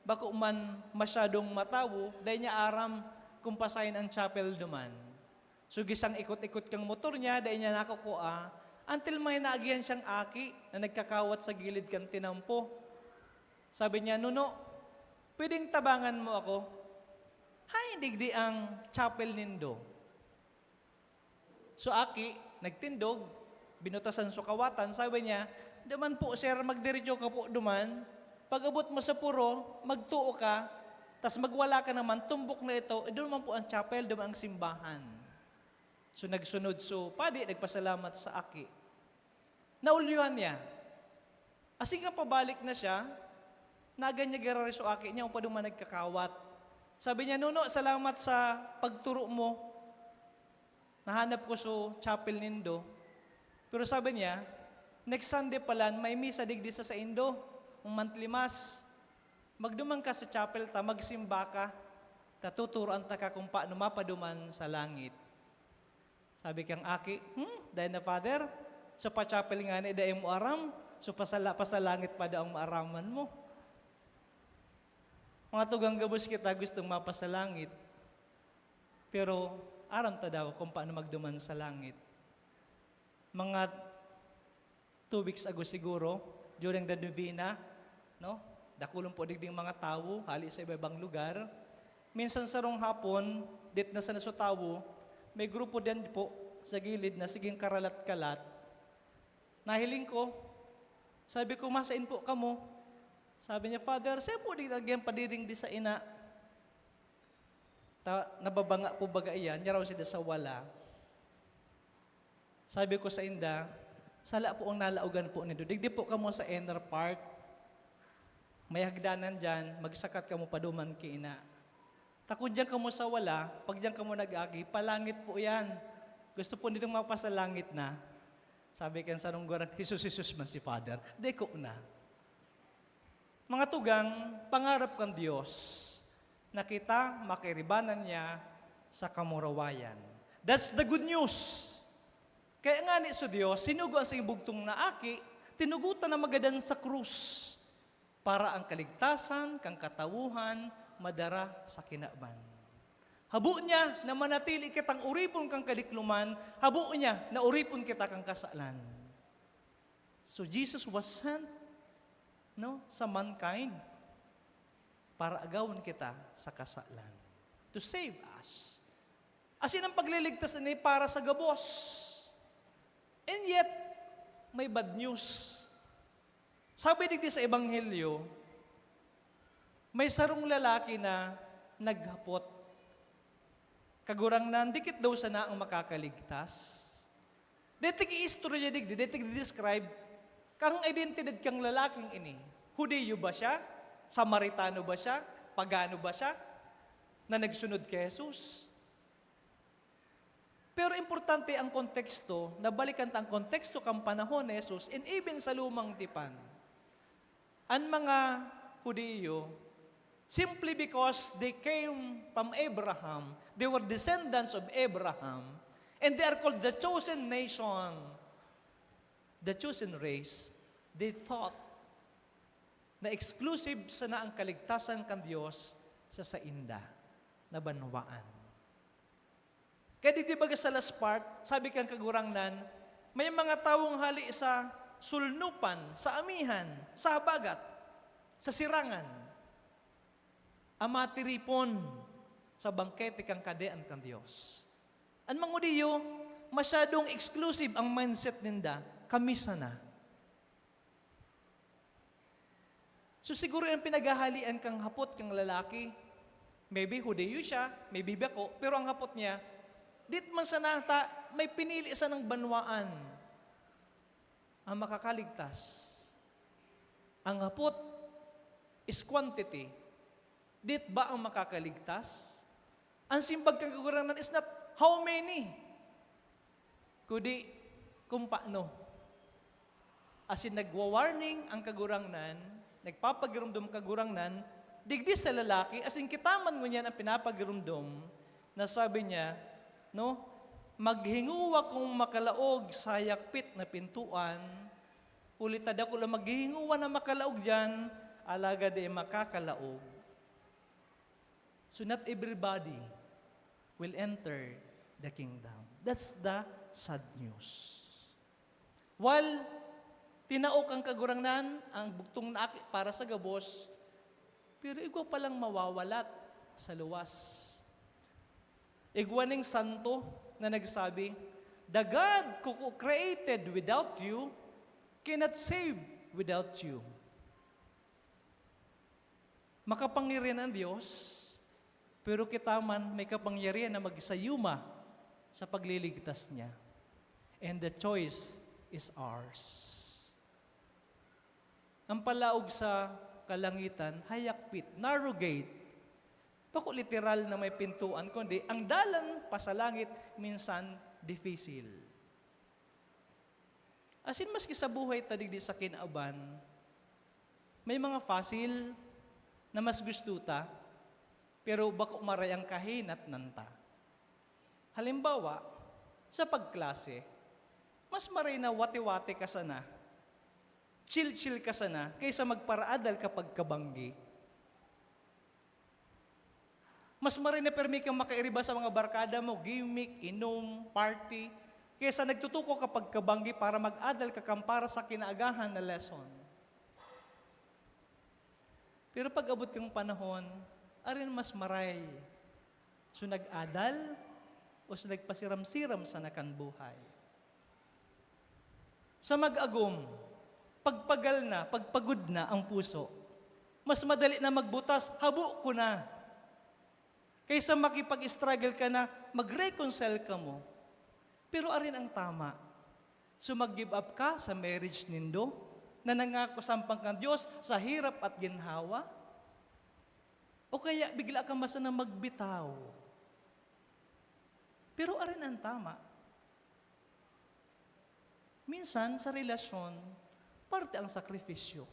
bako man masyadong matawo, dai niya aram kun pasaen an chapel duman. So, gisang ikot-ikot kan motor niya, dai niya nakukua, until may naagihan siyang aki na nagkakawat sa gilid kan tinampo. Sabi niya, "Nuno, pwedeng tabangan mo ako? Haen digdi ang chapel nindo?" So, aki, nagtindog, binutasan so kawatan, sabi niya, "Duman po, sir, magdiretso ka po duman. Pag-abot mo sa puro, magtuo ka, tas magwala ka naman, tumbok na ito, eh, duman po ang chapel, duman ang simbahan." So, nagsunod so padi, nagpasalamat sa aki. Naulyuhan niya. Asin kan pabalik na siya, naganyan giraray so aki niya, o pa duman nagkakawat. Sabi niya, "Nuno, salamat sa pagturo mo. Nahanap ko so chapel nindo." Pero sabi niya, "Next Sunday pala, may misa digdi sa saindo, ang monthly mass." Magduman ka sa chapel ta, magsimba ka, ta tuturoan taka kung paano mapaduman sa langit. Sabi kang aki, "Hmm, dai na, Father, so pa-chapel ngani dai mo aram, so pasala-, pasalangit pa daw ang maaraman mo." Mga tugang, gabos kita gustong mapasalangit, pero aram ta daw kung paano magduman sa langit. Mga two weeks ago siguro, during the novena, no? Dakulon po digding mga tawo, hali sa iba-ibang lugar. Minsan sarong hapon, dit na sa naso tawo, may grupo din po sa gilid na siging karalat-kalat. Nahiling ko, sabi ko, "Masain po kamo?" Sabi niya, "Father, siya po di nagyan padiring di sa ina." Ta, nababanga po baga iyan, niya raw sila sa wala. Sabi ko sa inda, "Sala po ang nalaogan po nindo. Digdi po kamo sa inner part. May hagdanan diyan, magsakat kamo paduman ki ina. Ta kun diyan kamo sa wala, pag diyan kamo nag-agi, palangit po yan. Gusto po nindong mapasalangit na." Sabi kan sarong gurang, "Jesus, Jesus man si Father. Di ko na." Mga tugang, pangarap kan Dios na kita makairibanan niya sa kamurawayan. That's the good news. Kaya ngani sa Dios, sinugo an saiyang bugtong na aki, tinugotan na magadan sa krus, para ang kaligtasan kan katawuhan madara sa kinaban. Habo niya na manatili kitang oripon kan kadikloman, habo niya na oripon kita kan kasalan. So Jesus was sent, no, sa mankind para agawon kita sa kasalan, to save us. Asin ang pagliligtas na ini para sa gabos. And yet, may bad news. Sabi digdi sa Ebanghelyo, may sarong lalaki na naghapot, "Kagurangnan, dikit daw sana ang makakaligtas?" Dai ta ig-iistorya digdi, dai ta ig-describe kan identidad kan lalaking ini. Judio ba siya? Samaritano ba siya? Pagano ba siya na nagsunod ki Jesus? Pero importante ang konteksto, na balikan ta ang konteksto kan panahon ni Jesus and even sa Lumang Tipan. An mga Judio, simply because they came from Abraham, they were descendants of Abraham, and they are called the chosen nation, the chosen race, they thought na exclusive sana ang kaligtasan kan Dios sa sainda na banwaan. Kaya digdi baga sa last part, sabi kan Kagurangnan, may mga tawong hali sa sulnupan, sa amihan, sa habagat, sa sirangan, ang matiripon sa bangkete kan Kahadean kan Dios. An mga Judio, masyadong exclusive ang mindset ninda, "Kami sana." So, siguro ang pinaghahalian kang hapot kang lalaki, maybe Judio siya, maybe bako, pero ang hapot niya, dit man sana ta, may pinili sanang banwaan ang makakaligtas. Ang hapot is quantity. Dit ba ang makakaligtas? Ang simbag kan Kagurangnan is not how many, kundi kung paano. Asin nagwa-warning ang Kagurangnan, nagpapagiromdom Kagurangnan, digdi sa lalaki, asin kita man ngunyan ang pinapagiromdom, na sabi niya, no, "Maghingowa kung makalaog sa hayakpit na pintuan, huli ta dakul an maghihingowa na makalaog diyan, alagad dai makakalaog." So not everybody will enter the kingdom. That's the sad news. While tinao kan Kagurangnan ang bugtong na aki para sa gabos, pero igwa palang mawawalat sa luwas. Igwa ning santo na nagsabi, "The God who created without you cannot save without you." Makapangyarihan ang Dios, pero kita man may kapangyarihan na magsayuma sa pagliligtas niya. And the choice is ours. Ang palaog sa kalangitan, hayakpit, narrow gate. Bako literal na may pintuan, kundi ang dalan pa sa langit minsan difisil. Asin maski sa buhay ta digdi sa kinaban, may mga fossil, na mas gusto ta, pero bako maray ang kahinatnan ta. Halimbawa, sa pagklase, mas maray na wati-wati ka sana, chill-chill ka sana, kaysa magparaadal ka pagkabanggi. Mas maray na pirmi kang makairiba sa mga barkada mo, gimmick, inom, party, kaysa nagtutukaw ka pagkabanggi para mag-adal ka kan para sa kinaagahan na lesson. Pero pag-abot kang panahon, arin mas maray? So nag-adal o so nagpasiram-siram sana kan buhay? Sa mag-agom, pagpagal na, pagpagod na ang puso. Mas madali na magbutas, "Habo ko na." Kaysa makipag-struggle ka na, mag-reconcile kamo. Pero arin ang tama? So mag-give up ka sa marriage nindo na nangako sampang kan Dios sa hirap at ginhawa? O kaya bigla ka masana magbitaw? Pero arin ang tama? Minsan, sa relasyon, parte ang sakripisyo.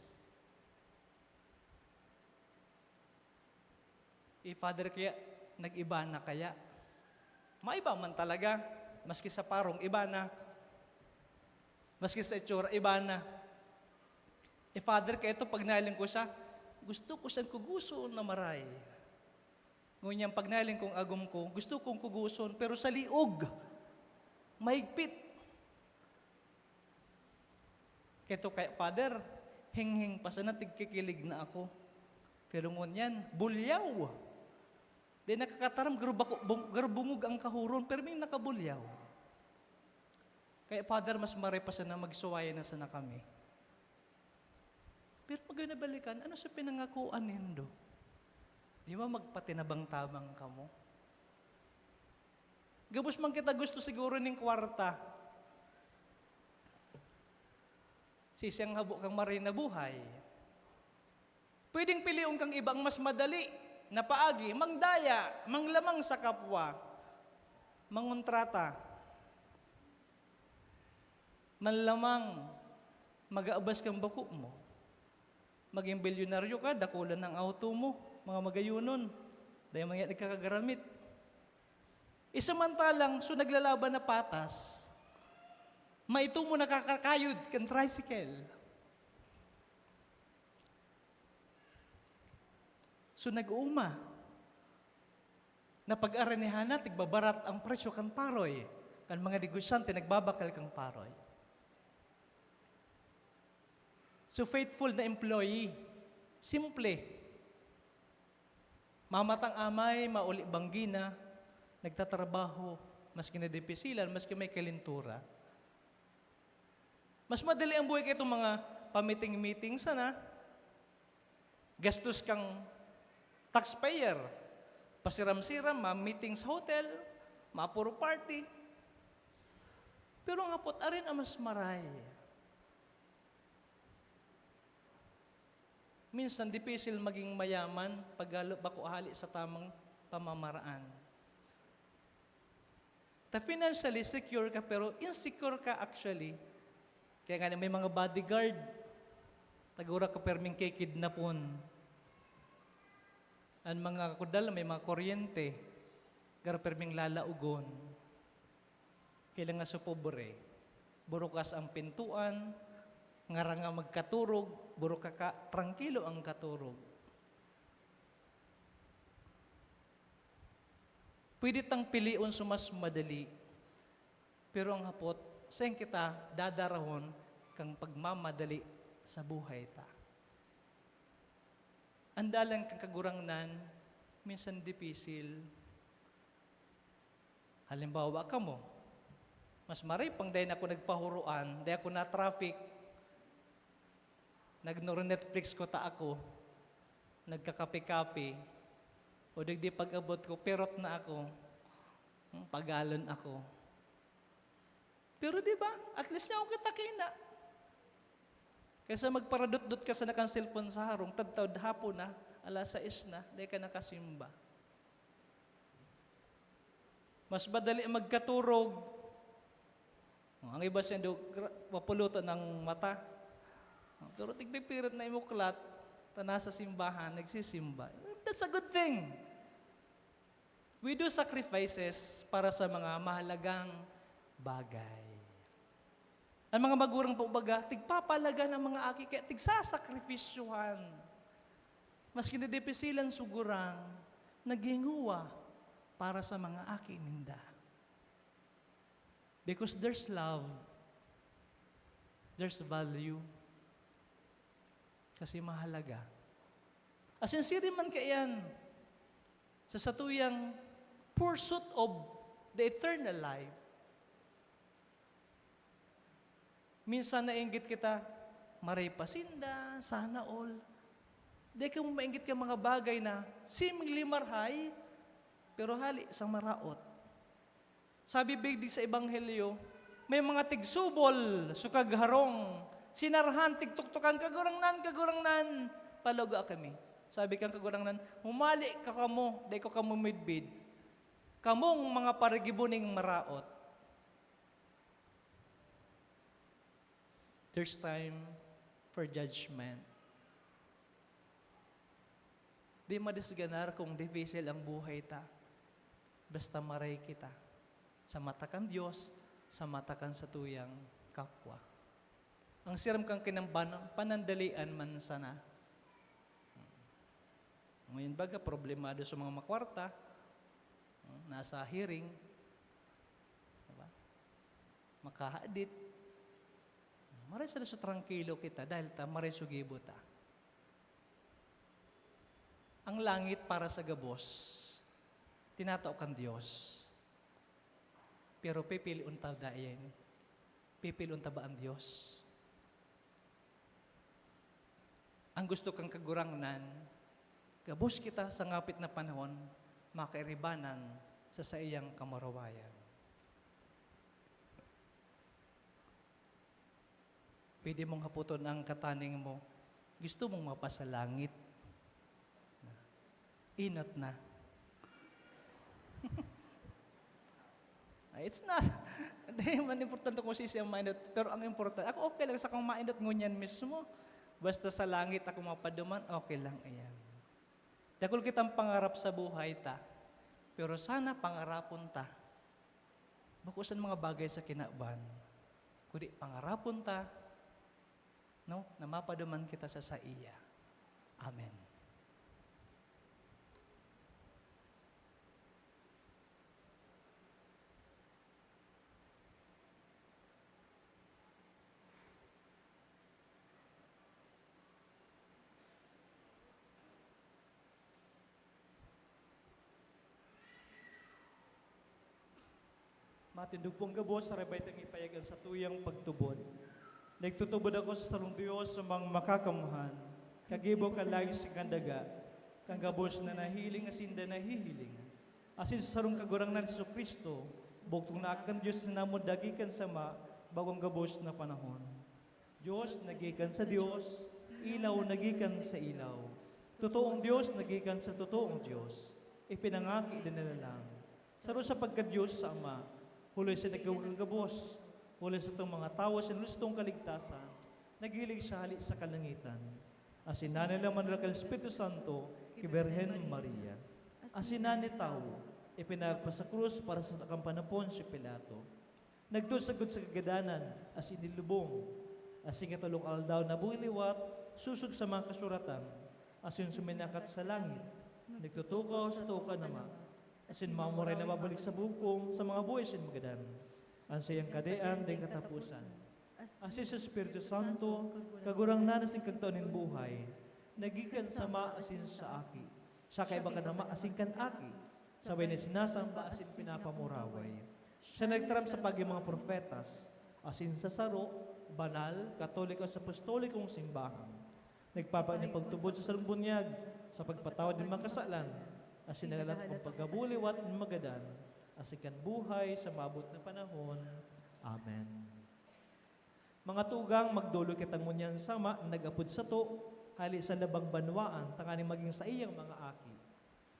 Eh, Father, kaya nag-iba na kaya? Maiba man talaga. Maski sa parong, iba na. Maski sa itsura, iba na. Eh, Father, kaya ito, pag nahiling ko siya, gusto ko siyang kuguson na maray. Ngunyan, pag nahiling kong agom ko, gusto kong kuguson, pero sa liog. Mahigpit. Kaya ito kay Father, hinghing pa sana, tigkikilig na ako. Pero ngunyan, bulyaw. Di nakakataram, garo bako-, bung-, garo bungog ang kahuron, pero may nakabulyaw. Kaya, Father, mas maray pa sana magsuwayan na sana kami. Pero pag nabalikan, ano sa pinangakuan nindo? Di ba magpatinabang-tabang kamo? Gabos man kita gusto siguro ning kwarta. Sisiyang habo kang maray na buhay. Pwedeng pilion kang ibang mas madali na paagi, mangdaya, manglamang sa kapwa, mangontrata, manlamang, mag-aabas kang bako mo. Maging bilyonaryo ka, dakulan ang auto mo, mga magayonon, dahil mga nagkakagaramit. Isamantalang, so naglalaban na patas, maito mo nakakakayod kan tricycle. So, nag-uuma na pag-aranihan na, tigbabarat ang presyo kan paroy, kan mga negosyante nagbabakal kang paroy. So, faithful na employee, simple. Mamatang amay, mauli banggi na, nagtatrabaho, maski na dipisilan, maski may kalintura. Mas madali ang buhay kaitong mga pamiting-miting sana. Gastos kang taxpayer, pasiram-siram, ma-meeting sa hotel, mapuro party. Pero ang hapot, arin ang mas maray. Minsan, dipisil maging mayaman pag halo-, bako hali sa tamang pamamaraan. Ta financially secure ka, pero insecure ka actually. Kaya nga may mga bodyguard, tagura ka perming kikidnapon. Ang mga kudal may mga kuryente, garo perming lalaogon. Kailangan sa pobre, burukas ang pintuan, ngara nga magkaturog, buruka ka, trangkilo ang katurog. Pwede tang pilion sa mas madali, pero ang hapot, sain kita dadarahon kan pagmamadali sa buhay ta? Ang dalan kan Kagurangnan, minsan dipisil. Halimbawa kamo, mas maray pang dai na ako nagpahuroan, dai ako na-traffic, nagno-Netflix kuta ako, nagkakape-kape, o digdi pag-abot ko, pirot na ako, hmm, pagalon ako. Pero di ba, at least yaon kita kaina. Kaysa magparadotdot ka sana kan cellphone sa harong, tadtaw'd hapon na, alas sais na, dai ka nakasimba. Mas madali magkaturog. Ang iba saindo, gra-, mapulutan ang mata. Pero tigpipirit na imuklat, Ta nasa simbahan, nagsisimba. That's a good thing. We do sacrifices para sa mga mahalagang bagay. Ang mga magurang, pagbaga, tigpapalaga ng mga aki, kaya tigsasakripisyohan. Maski na dipisilan sugurang, naghinguwa para sa mga aki ninda. Because there's love, there's value. Kasi mahalaga. Asin siring man kaiyan sa satuyang pursuit of the eternal life. Minsan nainggit kita, maray pa sinda, sana all. Di ka mo mainggit ka mga bagay na seemingly marhay, pero hali sa maraot. Sabi digdi sa Ebanghelyo, may mga tigsubol, sukag harong, sinarahan, tigtuktukan, "Kagurangnan, Kagurangnan, paluga kami." Sabi kan Kagurangnan, "Humali ka kamo, dai ko kamo midbid. Kamong mga parigibuning maraot." There's time for judgment. Di madisganar kung difícil ang buhay ta. Basta maray kita sa mata kan Dios, sa mata kan satuyang kapwa. Ang siram kan kinamban, panandalian man sana. Ngayon baga, problemado sa mga makwarta, nasa hearing, diba? Makahadit. Maray sa, sa trangkilo kita dahil ta maray sugibo ta. Ang langit para sa gabos, tinatao kan Dios. Pero pipilion ta dai yan. Pipilion ta ba ang Dios? Ang gusto kan Kagurangnan, gabos kita sa ngapit na panahon, makairibanan sa saiyang kamurawayan. Pwede mong hapoton ang kataning mo, "Gusto mong mapasalangit?" Enot na. Ay, it's not. Di man importante kung siisay ang maenot. Pero ang importante, ako okay lang sa kung maenot ngunyan mismo. Basta sa langit ako mapaduman, okay lang iyan. Dakul kitang pangarap sa buhay ta. Pero sana pangarapon ta. Bako sa mga bagay sa kinaban, kundi pangarapon ta, no, na mapaduman kita sa saiya. Amen. Matindog pong gabos, sarabay tang ipayag an satuyang pagtubod. Nagtutubod ako sa sarong Dios, sa mga makakamhan, kagibo kan langit asin kan daga, kan gabos na nahihiling asin daa nahihiling, asin sa sarong Kagurangnan Jesu-Cristo, bugtong na Aki kan Dios na namod dagi kan Sama, bago an gabos na panahon. Dios na gikan sa Dios, ilaw na gikan sa ilaw. Totoong Dios na gikan sa totoong Dios, ipinangaki dinalalang. Saro sa pagka-Dios sa Ama, huli sa nagkawag kan gabos, huli sa itong mga tawo sa nulustong kaligtasan, naghilig siya hali sa kalangitan. Asin nanilaman na kan Espiritu Santo, ki Birhen Maria. Asin nani tawo, ipinagpa sa krus para sa takampan na Poncio Pilato. Nagtusagod sa kagadanan, asin nilubong. Asin katulong aldaw nabuhay liwat, sosog sa mga kasuratan, asin suminakat sa langit, nagtutukaw sa too kan Ama, asin mamuray na mabalik sa bukong sa mga buhay asin magadan. An saiyang kahadean daing kataposan. Asin sa Espiritu Santo, Kagurangnan asin Kagtao nin buhay, nagikan sa Ama asin sa Aki. Siya kaiba kan Ama asin kan Aki, sabay na sinasamba asin pinapamuraway. Siya nagtaram sa pagi mga propetas, asin sa saro, banal, katoliko asin apostolikong simbahan. Nagpapangani pagtubod sa sarong bunyag, sa pagpatawad nin mga kasalan, asin naglalat kan pagkabuliwat nin magadan, asin kan buhay sa maabot na panahon. Amen. Mga tugang, magdolok kita ngunyan sa Ama na nag-apod sato, hali sa labang banwaan, tanganing magin saiyang mga aki.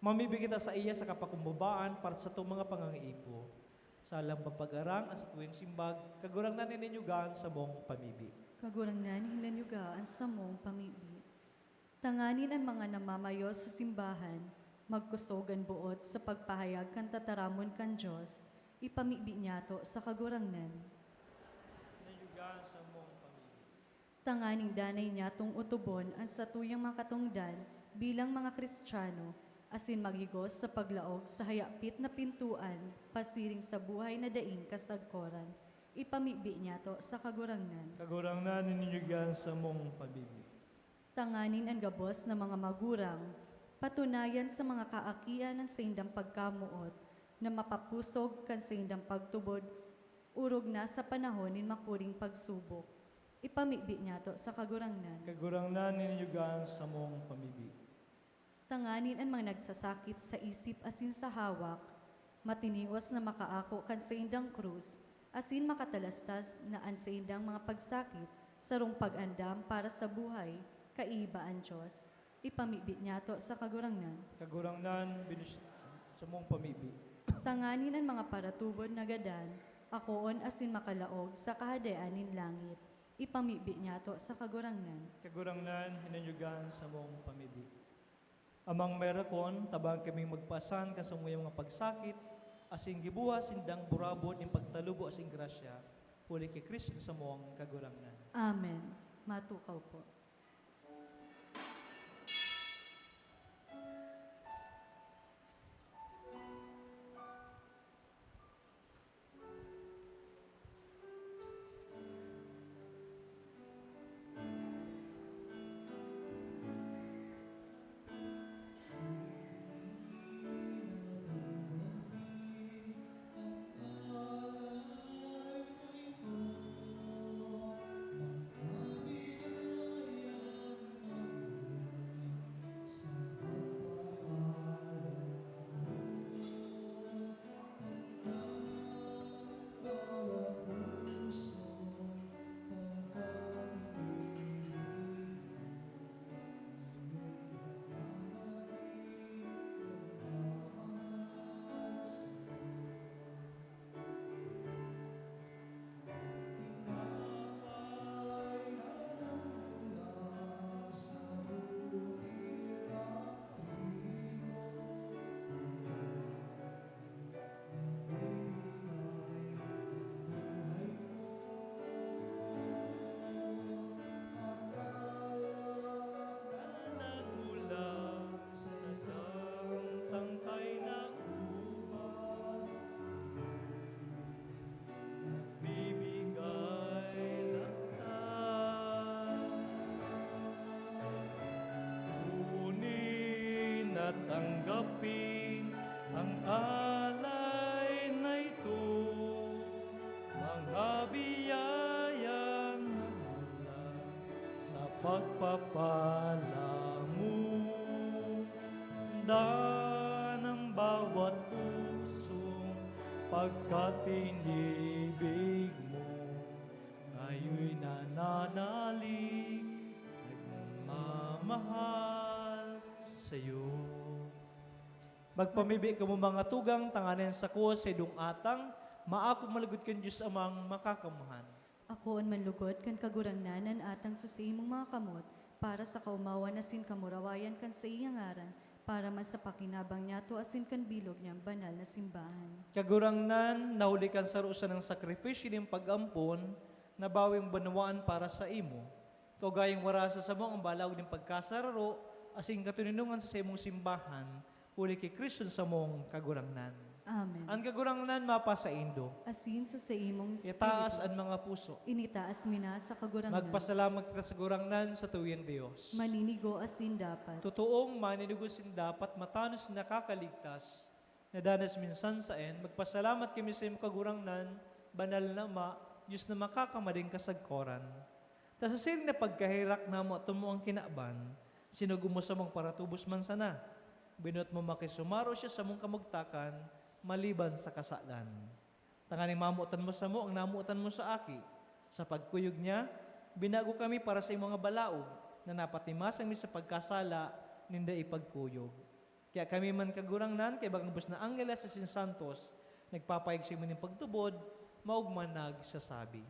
Mamibi kita saiya sa kapakumbabaan para sa satong mga pangangaipo. Sa alang pagpagarang an satuyang simbag, Kagurangnan, hinanyuga an samong pamibi. Kagurangnan, hinanyuga an samong pamibi. Tanganing an mga namamayo sa simbahan magkosog an boot sa pagpahayag kan tataramon kan Dios, ipamibi niyato sa Kagurangnan. Nayugan sa mong pamili. Tanganing danay niyatong otobon an satuyang mga katongdan bilang mga Kristiyano, asin maghigos sa paglaog sa hayapit na pintoan pasiring sa buhay na daing kasagkoran, ipamibi niyato sa Kagurangnan. Kagurangnan, nayugan sa mong pamili. Tanganing an gabos na mga magurang patunayan sa mga kaakian an saindang pagkamoot na mapapusog kan saindang pagtubod, orog na sa panahon nin makuring pagsubok. Ipamibi niyato sa Kagurangnan. Kagurangnan, nayugan sa mong pamibi. Tanganing an mga nagsasakit sa isip asin sa hawak, matinios na makaako kan saindang krus, asin makatalastas na an saindang mga pagsakit sarong pag-andam para sa buhay, kaiba an Dios, ipamibi niyato sa Kagurangnan. Kagurangnan, binis-, sa mong pamibi. Tanganing an mga paratubod na gadan, akoon asin makalaog sa Kahadean nin langit, ipamibi niyato sa Kagurangnan. Kagurangnan, hinanyugan sa mong pamibi. Amang Mairakon, tabang kaming magpasan kan samuyang mga pagsakit, asin gibuha sindang burabod nin pagtalubo asin grasya, huli ki Cristo samong Kagurangnan. Amen. Matukaw po. Nagmula sa sarong tangkay na ubas, nagbibigay lantas. Kunin at tanggapin ang alay na ito, mga biyayang nagmula sa pagpapala mo. Tandaan ang bawat pusong pagkatinibig mo. Kayo'y nananalig, nagmamahal sa'yo. Magpamibi kamo, mga tugang, tanganing an sako, saindong atang, maako man lugod kan Dios Amang Makakamhan. Akoon man lugod kan Kagurangnan an atang sa saimong mga kamot, para sa kaomawan asin kamurawayan kan saiyang ngaran, para man sa pakinabang niyato asin kan bilog niyang banal na simbahan. Kagurangnan, nahuli kan saro sanang sakripisyo nin pag-ampon, nabawing banwaan para saimo. Kaugaling warasa samo an balaog nin pagkasararo asin katoninongan sa saimong simbahan, huli ki Cristo samong Kagurangnan. Amen. An Kagurangnan mapasaindo. Asin sa saimong espiritu. Itaas an mga puso. Initaas mi na sa Kagurangnan. Magpasalamat kita sa Kagurangnan, satuyang Dios. Maninigo asin dapat. Totoong maninigo asin dapat, matanos na nakakaligtas, na danas minsan saen, magpasalamat kami saimo, Kagurangnan, banal na Ama, Dios na makakamaling kasagkoran. Ta sa siring na pagkaherak namotan mo an kinaban, sinugo mo samong paratubos man sana. Binuot mo makisumaro siya samong kamugtakan, maliban sa kasalan. Tanganing mamotan mo samo ang namotan mo sa Aki. Sa pagkuyog niya, binago kami para sa mga balaog, na napatimasang mi sa pagkasala nin dai pagkuyog. Kaya kami man, Kagurangnan, kaiba kan gabos na angheles asin santos, nagpapahayag saimo nin pagtubod, maogma nagsasabi.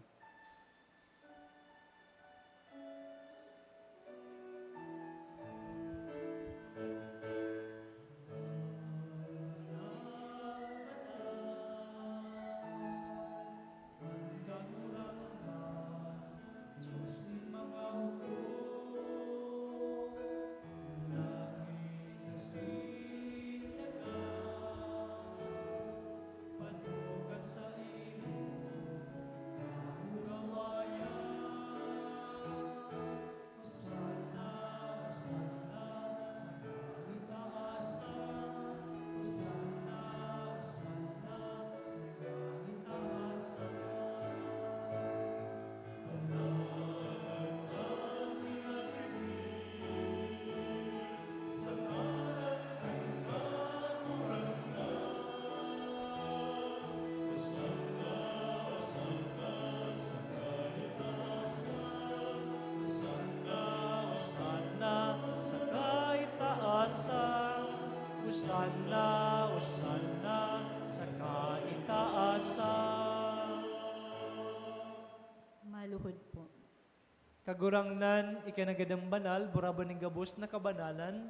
Kagurangnan, ika na gadang banal, buraban nin gabos na kabanalan,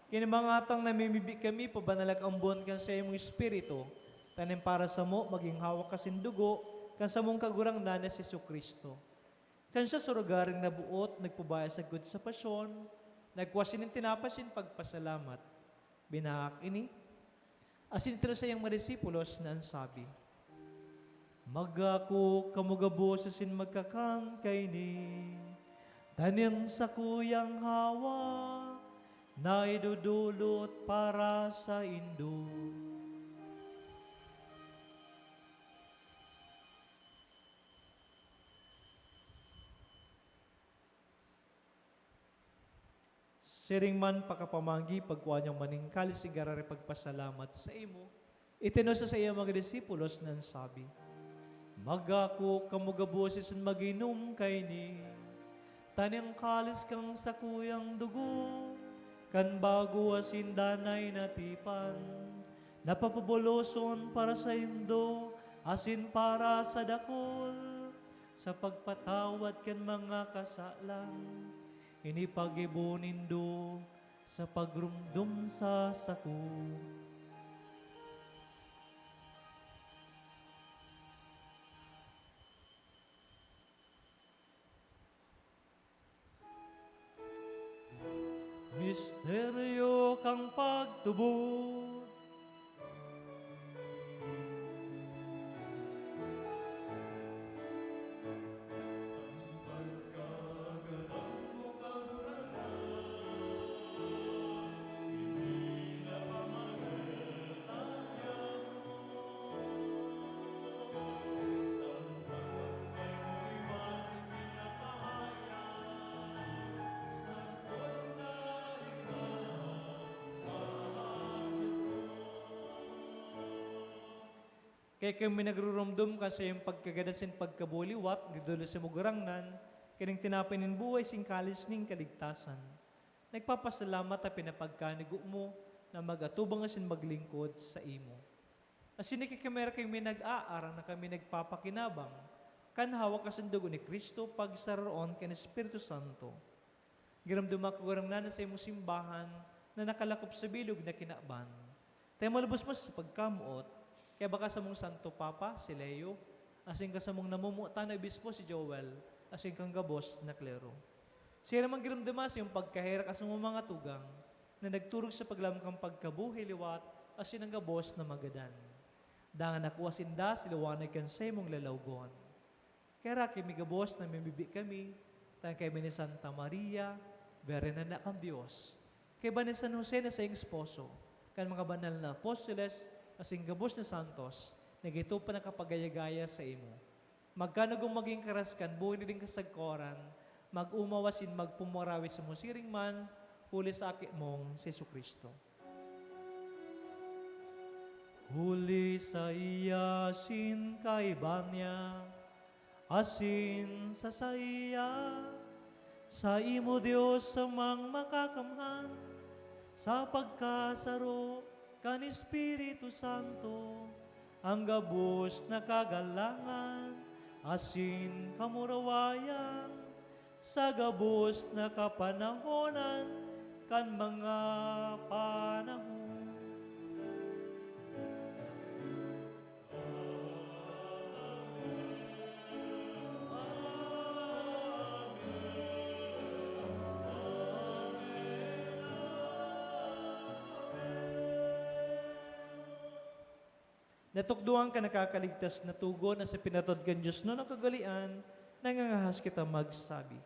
kinamangatang namimibi kami pabanal ak ambon kan saimong Espiritu, tanganing para samo magin hawak asin dugo kan samong Kagurangnan na si Jesu-Cristo. Kan siya surugaring naboot, nagpabaya sagkod sa pasyon, nagkua sining tinapay asin pagpasalamat. Binaak ini, asin itinaw sa iyang mga disipulos na an sabi, "Magako kamo gabos asin magkakan kaini, tanganing sakuyang hawak na idodolot para saindo." Siring man pakapamanggi, pagkua niya man nin kalis nin gararay pagpasalamat saimo, itinaw sa saiyang mga disipulos na an sabi, "Magako kamo gabos asin mag-inom kaini, tanganing kalis kan sakuyang dugo kan bago asin danay na tipan, na papaboloson para saindo asin para sa dakul, sa pagpatawad kan mga kasalan. Ini paggibo nindo sa pagromdom sa sako." Misteryo kan pagtubod. Kaya kami nagruromdom kan saiyang pagkagadan asin pagkabuhay liwat, gidulo sa Kagurangnan, kaning tinapay nin buhay asin kalis nin kaligtasan. Nagpapasalamat ta pinapagkanigo mo na mag-atubang asin maglingkod saimo. Asin iki kami, kami nag-aarang na kami nagpapakinabang kan hawak asin dugo ni Cristo pagsararoon kan Espiritu Santo. Giromdoma, Kagurangnan, an saimong simbahan na nakalakop sa bilog na kinaban. Ta malubos mo sa pagkamoot, kaiba kan samong Santo Papa, si Leo, asin kan samong namomotan na obispo, si Joel, asin kan gabos na klero. Siring man giromdoma an saimong pagkaherak kan samong mga tugang na nagturog sa paglaom kan pagkabuhay liwat asin an gabos na magadan. Dangan nakua sinda sa liwanag kan saimong lalawgon. Kaya raki mi gabos namimibi kami, tanganing kaiba ni Santa Maria, Birhen na kan Dios, kaiba ni San Jose na saiyang esposo, kan mga banal na apostoles, asin gabos na santos, na igito pa nakapagaya-gaya saimo. Magkanugom magin karas kan buhay na digdi kasagkoran, mag-omaw asin magpumarawi samo siring man, huli sa Aki mong si Jesu-Cristo. Huli saiya asin kaiba niya, asin sa saiya, saimo, Dios Amang Makakamhan, sa pagkasaro kan Espiritu Santo, an gabos na kagalangan asin kamurawayan, sa gabos na kapanahonan kan mga panahon. Natukdoan kan nakakaligtas na togon na sa pinatod kan Dios na nakagalian, nangangahas kita magsabi.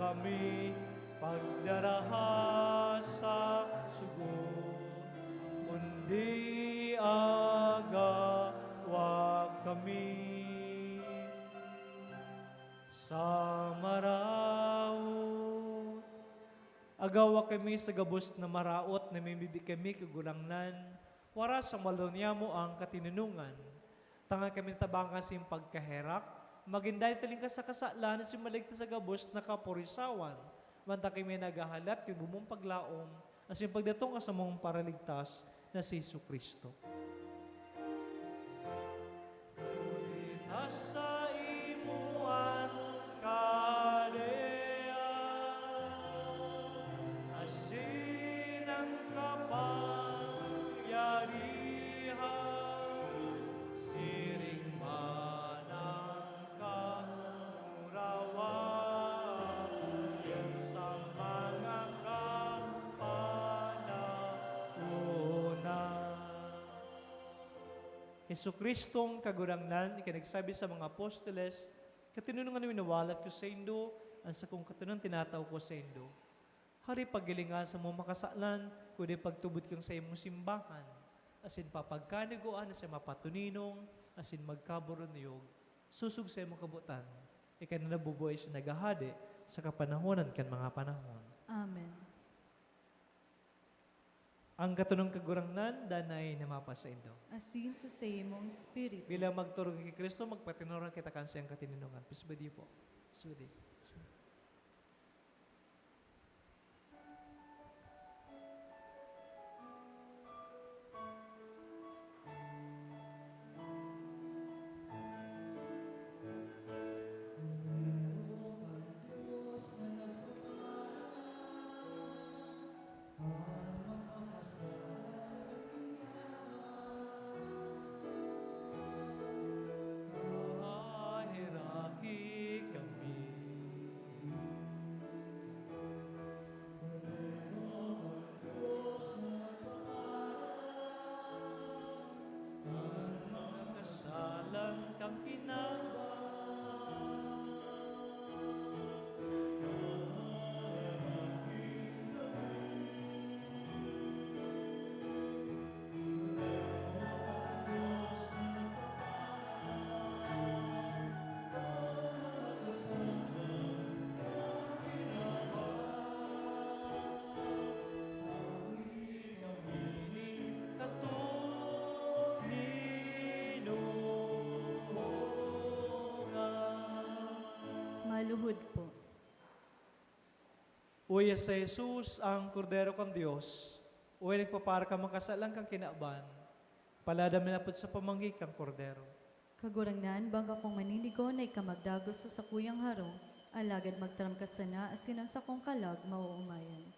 kami pagdaraha sa sugo, kundi agawa kami sa maraot. Agawa kami sa gabos na maraot na mimibi kami, Kagurangnan, wara sa malo niyamo ang katinunongan. Tangayan kami tabangan sin pagkaherak, magin daing talingkas sa kasalan asin maligtas sa gabos na kaporisawan, mantang kami naghahalat kan bumong paglaom asin pagdatong kan samong Paraligtas na si Jesu-Cristo. Huli ta saimo an kahadean, asin an kapangyarihan, siring man an kamurawayan sa mga kapanahonan. Jesu-Cristong Kagurangnan, ika nagsabi sa mga apostoles, "Katoninongan winawalat ko saindo, an sakong katoninongan tinatao ko saindo." Hari paghilinga an samong mga kasalan, kundi pagtubod kan saimong simbahan, asin papagkanigoan na siya mapatoninong asin magkaboronyog, sosog sa imong kabotan, ika na nabubuhay asin naghahade sa kapanahonan kan mga panahon. Amen. An katoninongan kan Kagurangnan danay na mapasaindo. Asin sa saimong espiritu. Bilang magturog ki Cristo, magpatinoran kita kan saiyang katoninongan. Pisbadi po. Pisbadi. Heraki kami. An mga kasalan kan kinaban. Maluhod po. Uya si Jesus, ang Kordero kan Dios, uya nagpapara kan mga kasalan kan kinaban. Palada mi lapot sa pamanggi kan Kordero. Kagurangnan, bangga kong maninigo na ika magdagos sa sakuyang harong, alagad magtaram ka sana asin an sakong kalag maoomayan.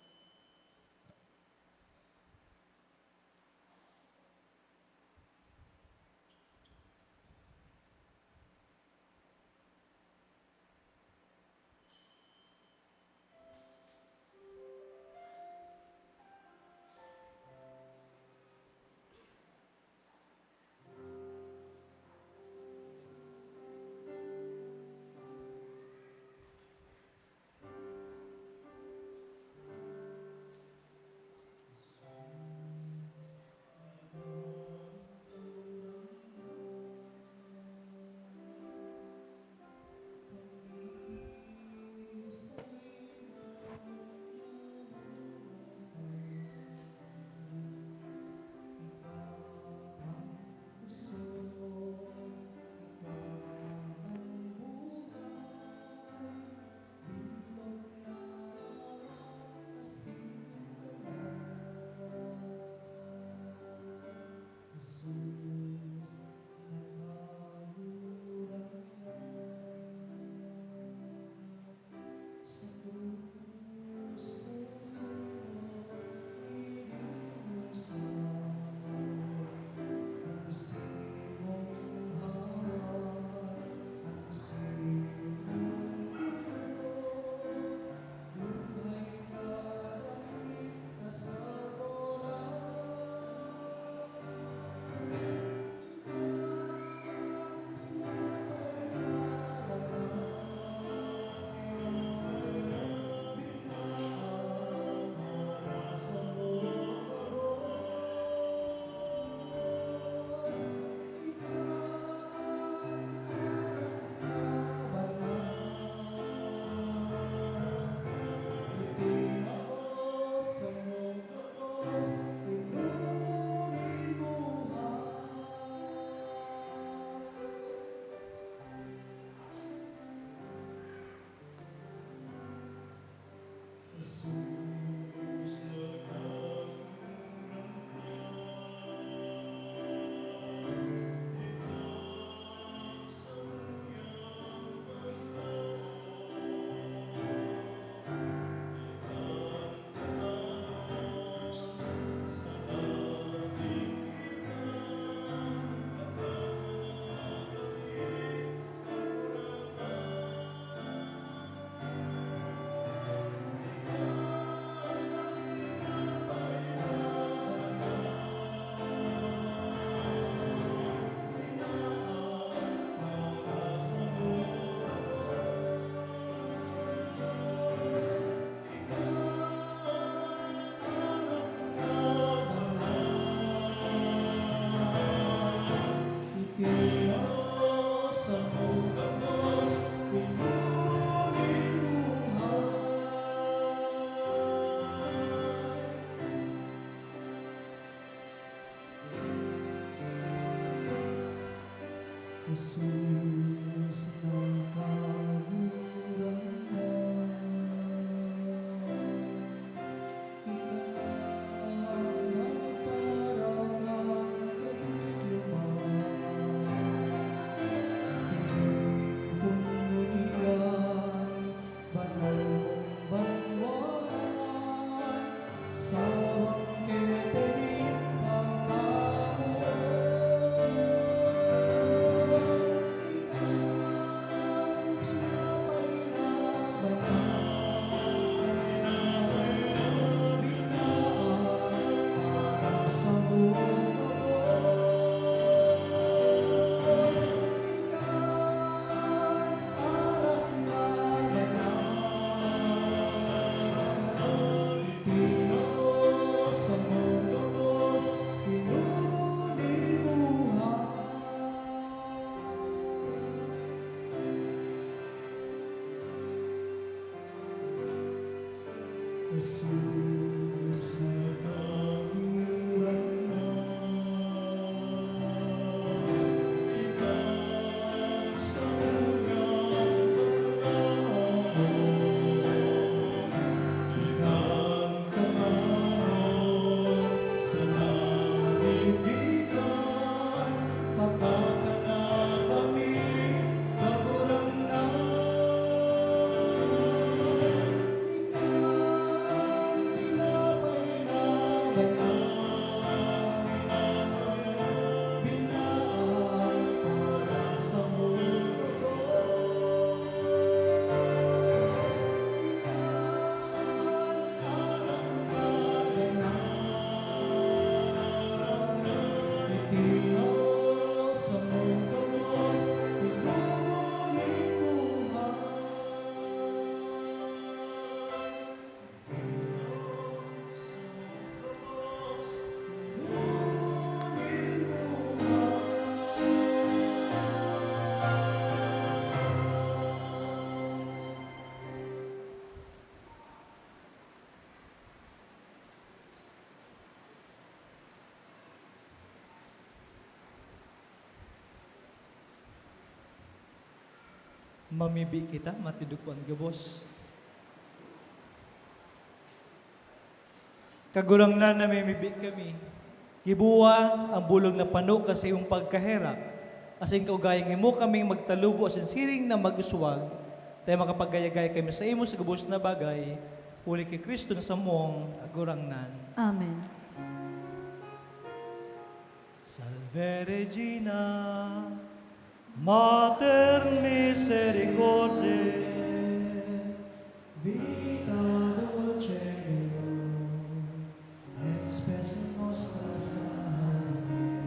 Pinasabog gabos, pinuno nin buhay. Jesus na Kagurangnan. Jesus na Kagurangnan, ika an samuyang pagkaon, ika an kakanon sa nadigdikan, pakakanan kami, Kagurangnan. Mamibi kita, matindog po an gabos. Kagurangnan, namimibi kami. Giboha an bulog na pano kan saimong pagkaherak, asin kaugayang himo kaming magtalubo asin siring na mag-uswag, ta makapagayagay kami saimo sa gabos na bagay, huli ki Cristo na samong Kagurangnan. Amen. Salve Regina, Mater misericordiae, vita dulcedo, et spes nostra salve.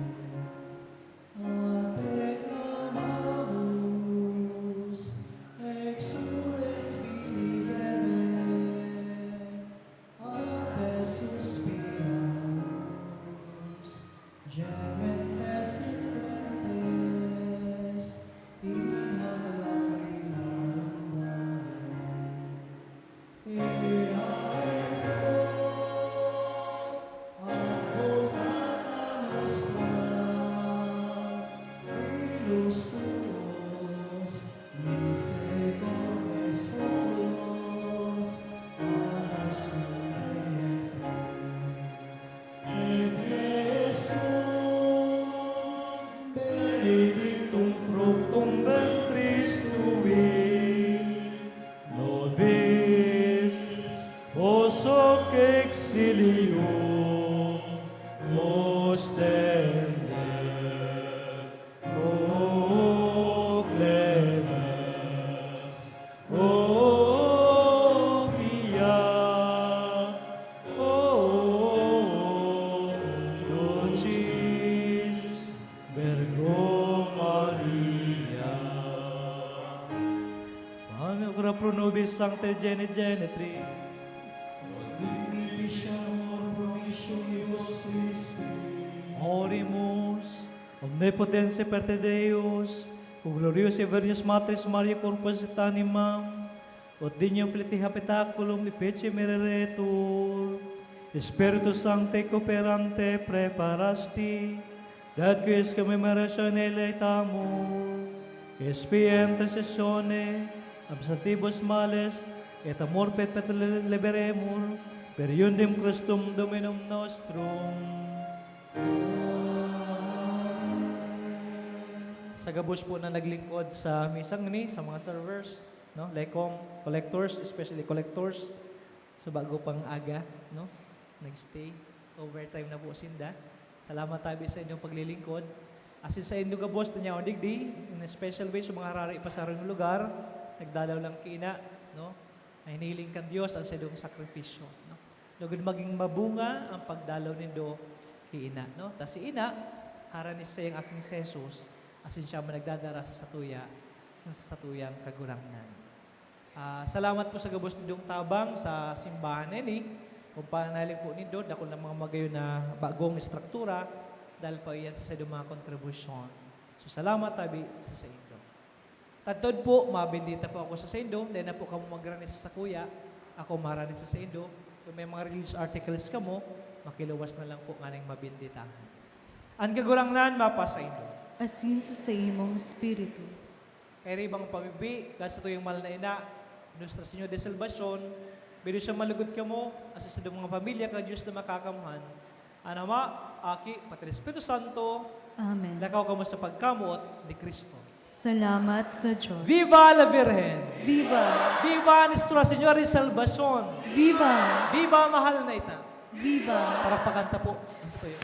A te clamamus, exsules filii Hevae, a te suspiramus, gementes in flentes, in hac lacrimarum vale. Ea eco, advocata nostra, ilus tuos, misericordes tuos, a nos et Iesus, benedictum fructum ventris tui, nobis, poso que exilio nos tende. O clemens, o pia, o dulcis Virgo Maria. Pamilya pro nobis Sanctae Gene Genitri. Dignifici amor promisio Deus Christi. Oremus. Omnipotens, Perte Deus, cum gloriosae Virginis Matris Mariae, corpus et animam, ut dignum filii Habitaculum efficere mereretur, Spiritus Sancti cooperante praeparasti, dat quis commemorationem eleitamus, et spia intercessione ab sanctibus males et amor perpetuo celebremur, per eundem Christum Dominum nostrum. Sa gabos po na naglingkod sa misang ni, sa mga servers, no? Lecom, collectors, especially collectors, sa bago pang aga, no? Nag-stay. Overtime na po sinda. Salamat tabi sa inyong paglilingkod. Asin sa indo gabos na niya digdi, in a special way, sa mga harari pa sa harong lugar, nagdalaw lang kina, no? Na hiniling kan Dios ang saindong sakripisyo, no? Lugod magin mabunga ang pagdalaw nindo ki Ina, no? Ta si Ina, harani saiya an aki si Jesus, asin siya man nagdadara sa satuya, sa satuyang Kagurangnan. Ah, salamat po sa gabos nindong tabang sa simbahan na ini. Kung panahiling po nindo, dakul na mga magayon na bagong estruktura, dahil pa iyan sa saindong mga kontribusyon. So, salamat tabi sa saindo. Tadtod po, mabendita po ako sa saindo, dai na po kamo magrani sa sakuya, ako marani sa saindo. Kung may mga religious articles kamo, makiluwas na lang po nganing mabenditahan. An Kagurangnan mapasaindo. Asin sa saimong espiritu. Kairibang pamibi, kan satuyang mahal na ina, Nuestra Señora de Salvacion, bendisyong malugod kamo, asin sa mga pamilya kan Dios na Makakamhan, an Ama, Aki, pati Espiritu Santo. Amen. Lakaw kamo sa pagkamoot ni Cristo. Salamat sa Diyos. Viva la Virgen! Viva! Viva Nuestra Señora de Salvacion! Viva! Viva mahal na ina! Viva! Palakpakan ta po ang satuya.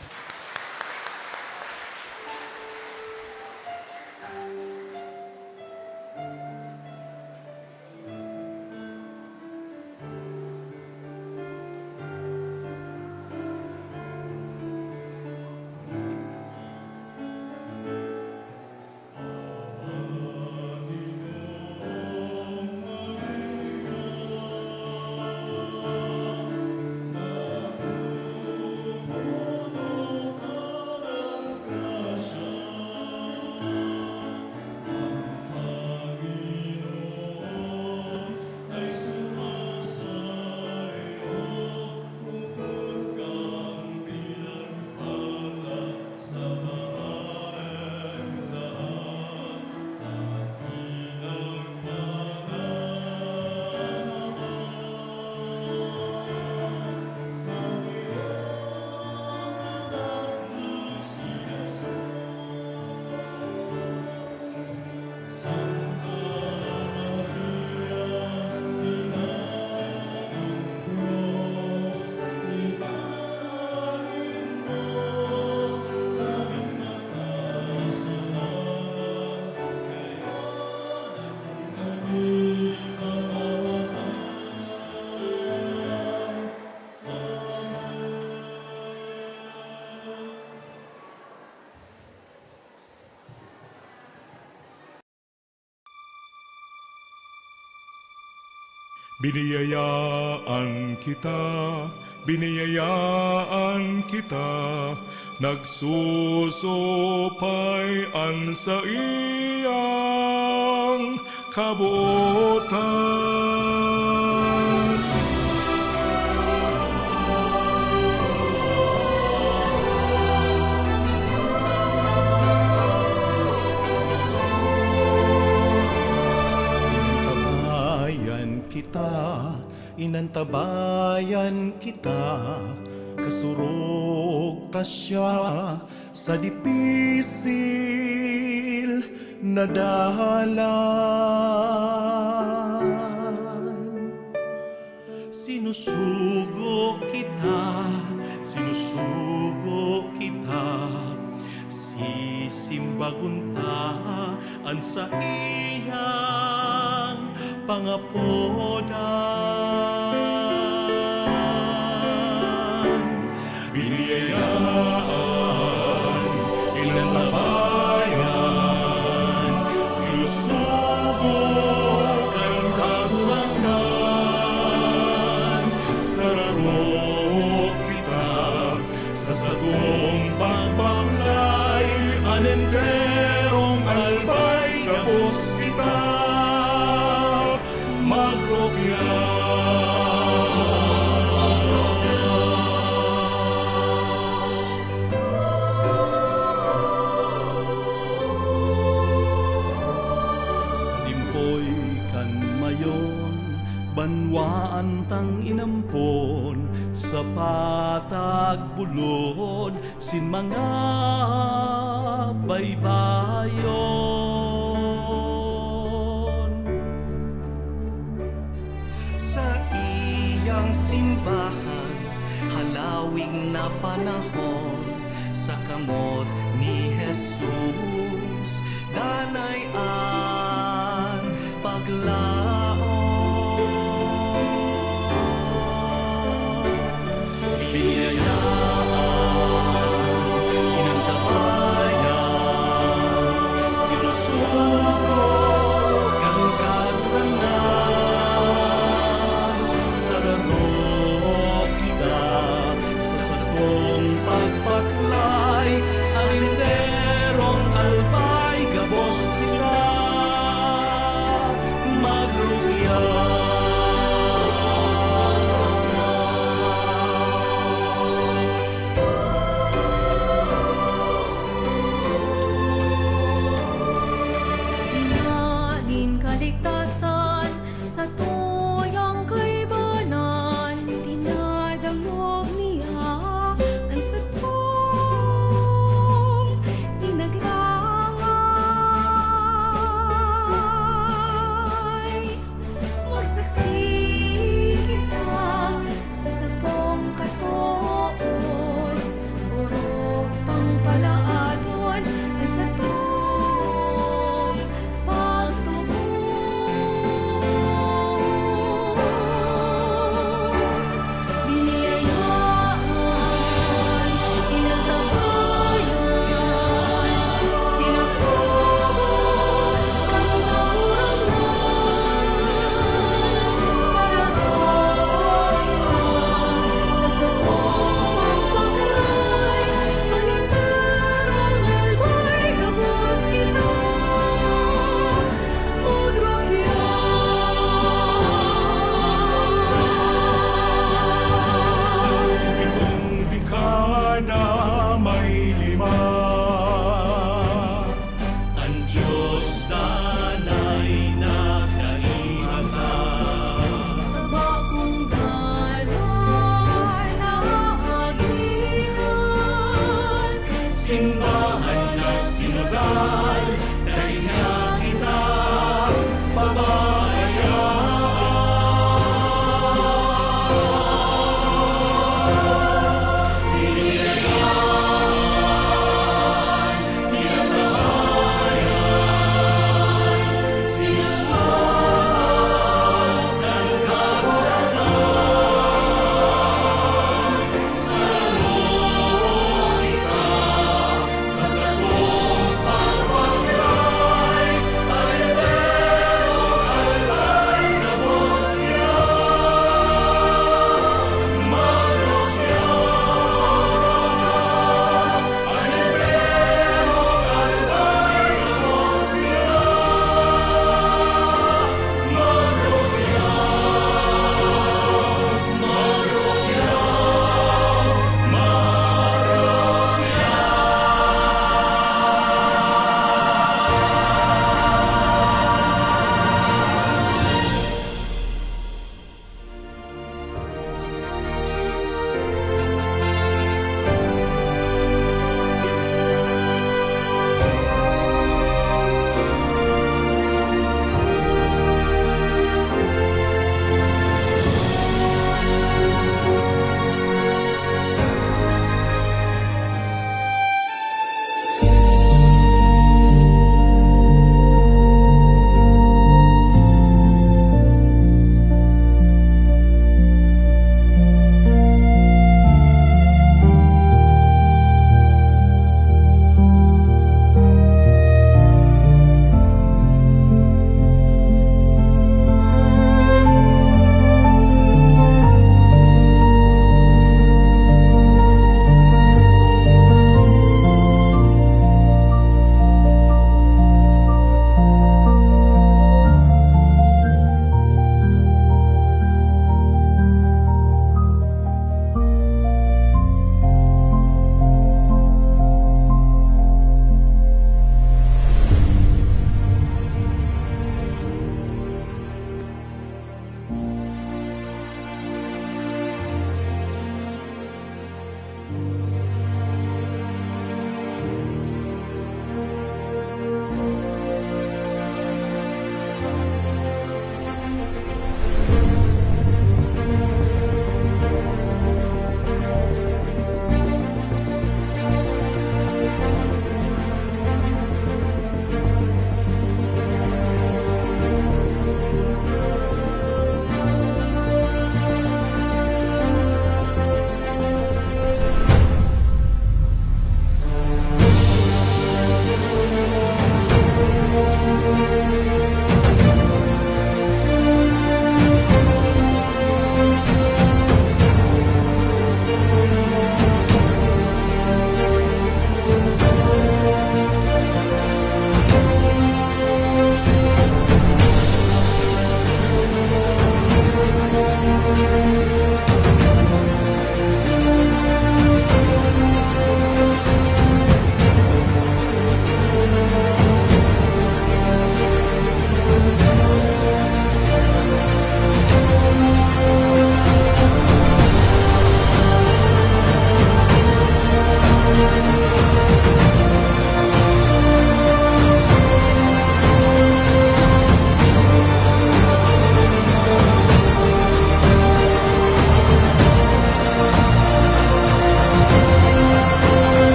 Biniyayaan kita, biniyayaan kita, nagsusupay an saiyang kabotan. Inantabayan kita, inantabayan kita, kasurog ta siya sa dipisil na dalan. Sinusugo kita, sinusugo kita, sisimbagon ta an saiyang pangapodan. Biniyayaan, inantabayan, sinusugo kan Kagurangnan. Sararo kita sa satong pagbanggay, an Waan tang inampon sa patag bulod sin mga baybayon. Saiyang simbahan, halawig na panahon, sa kamot ni Jesus, danay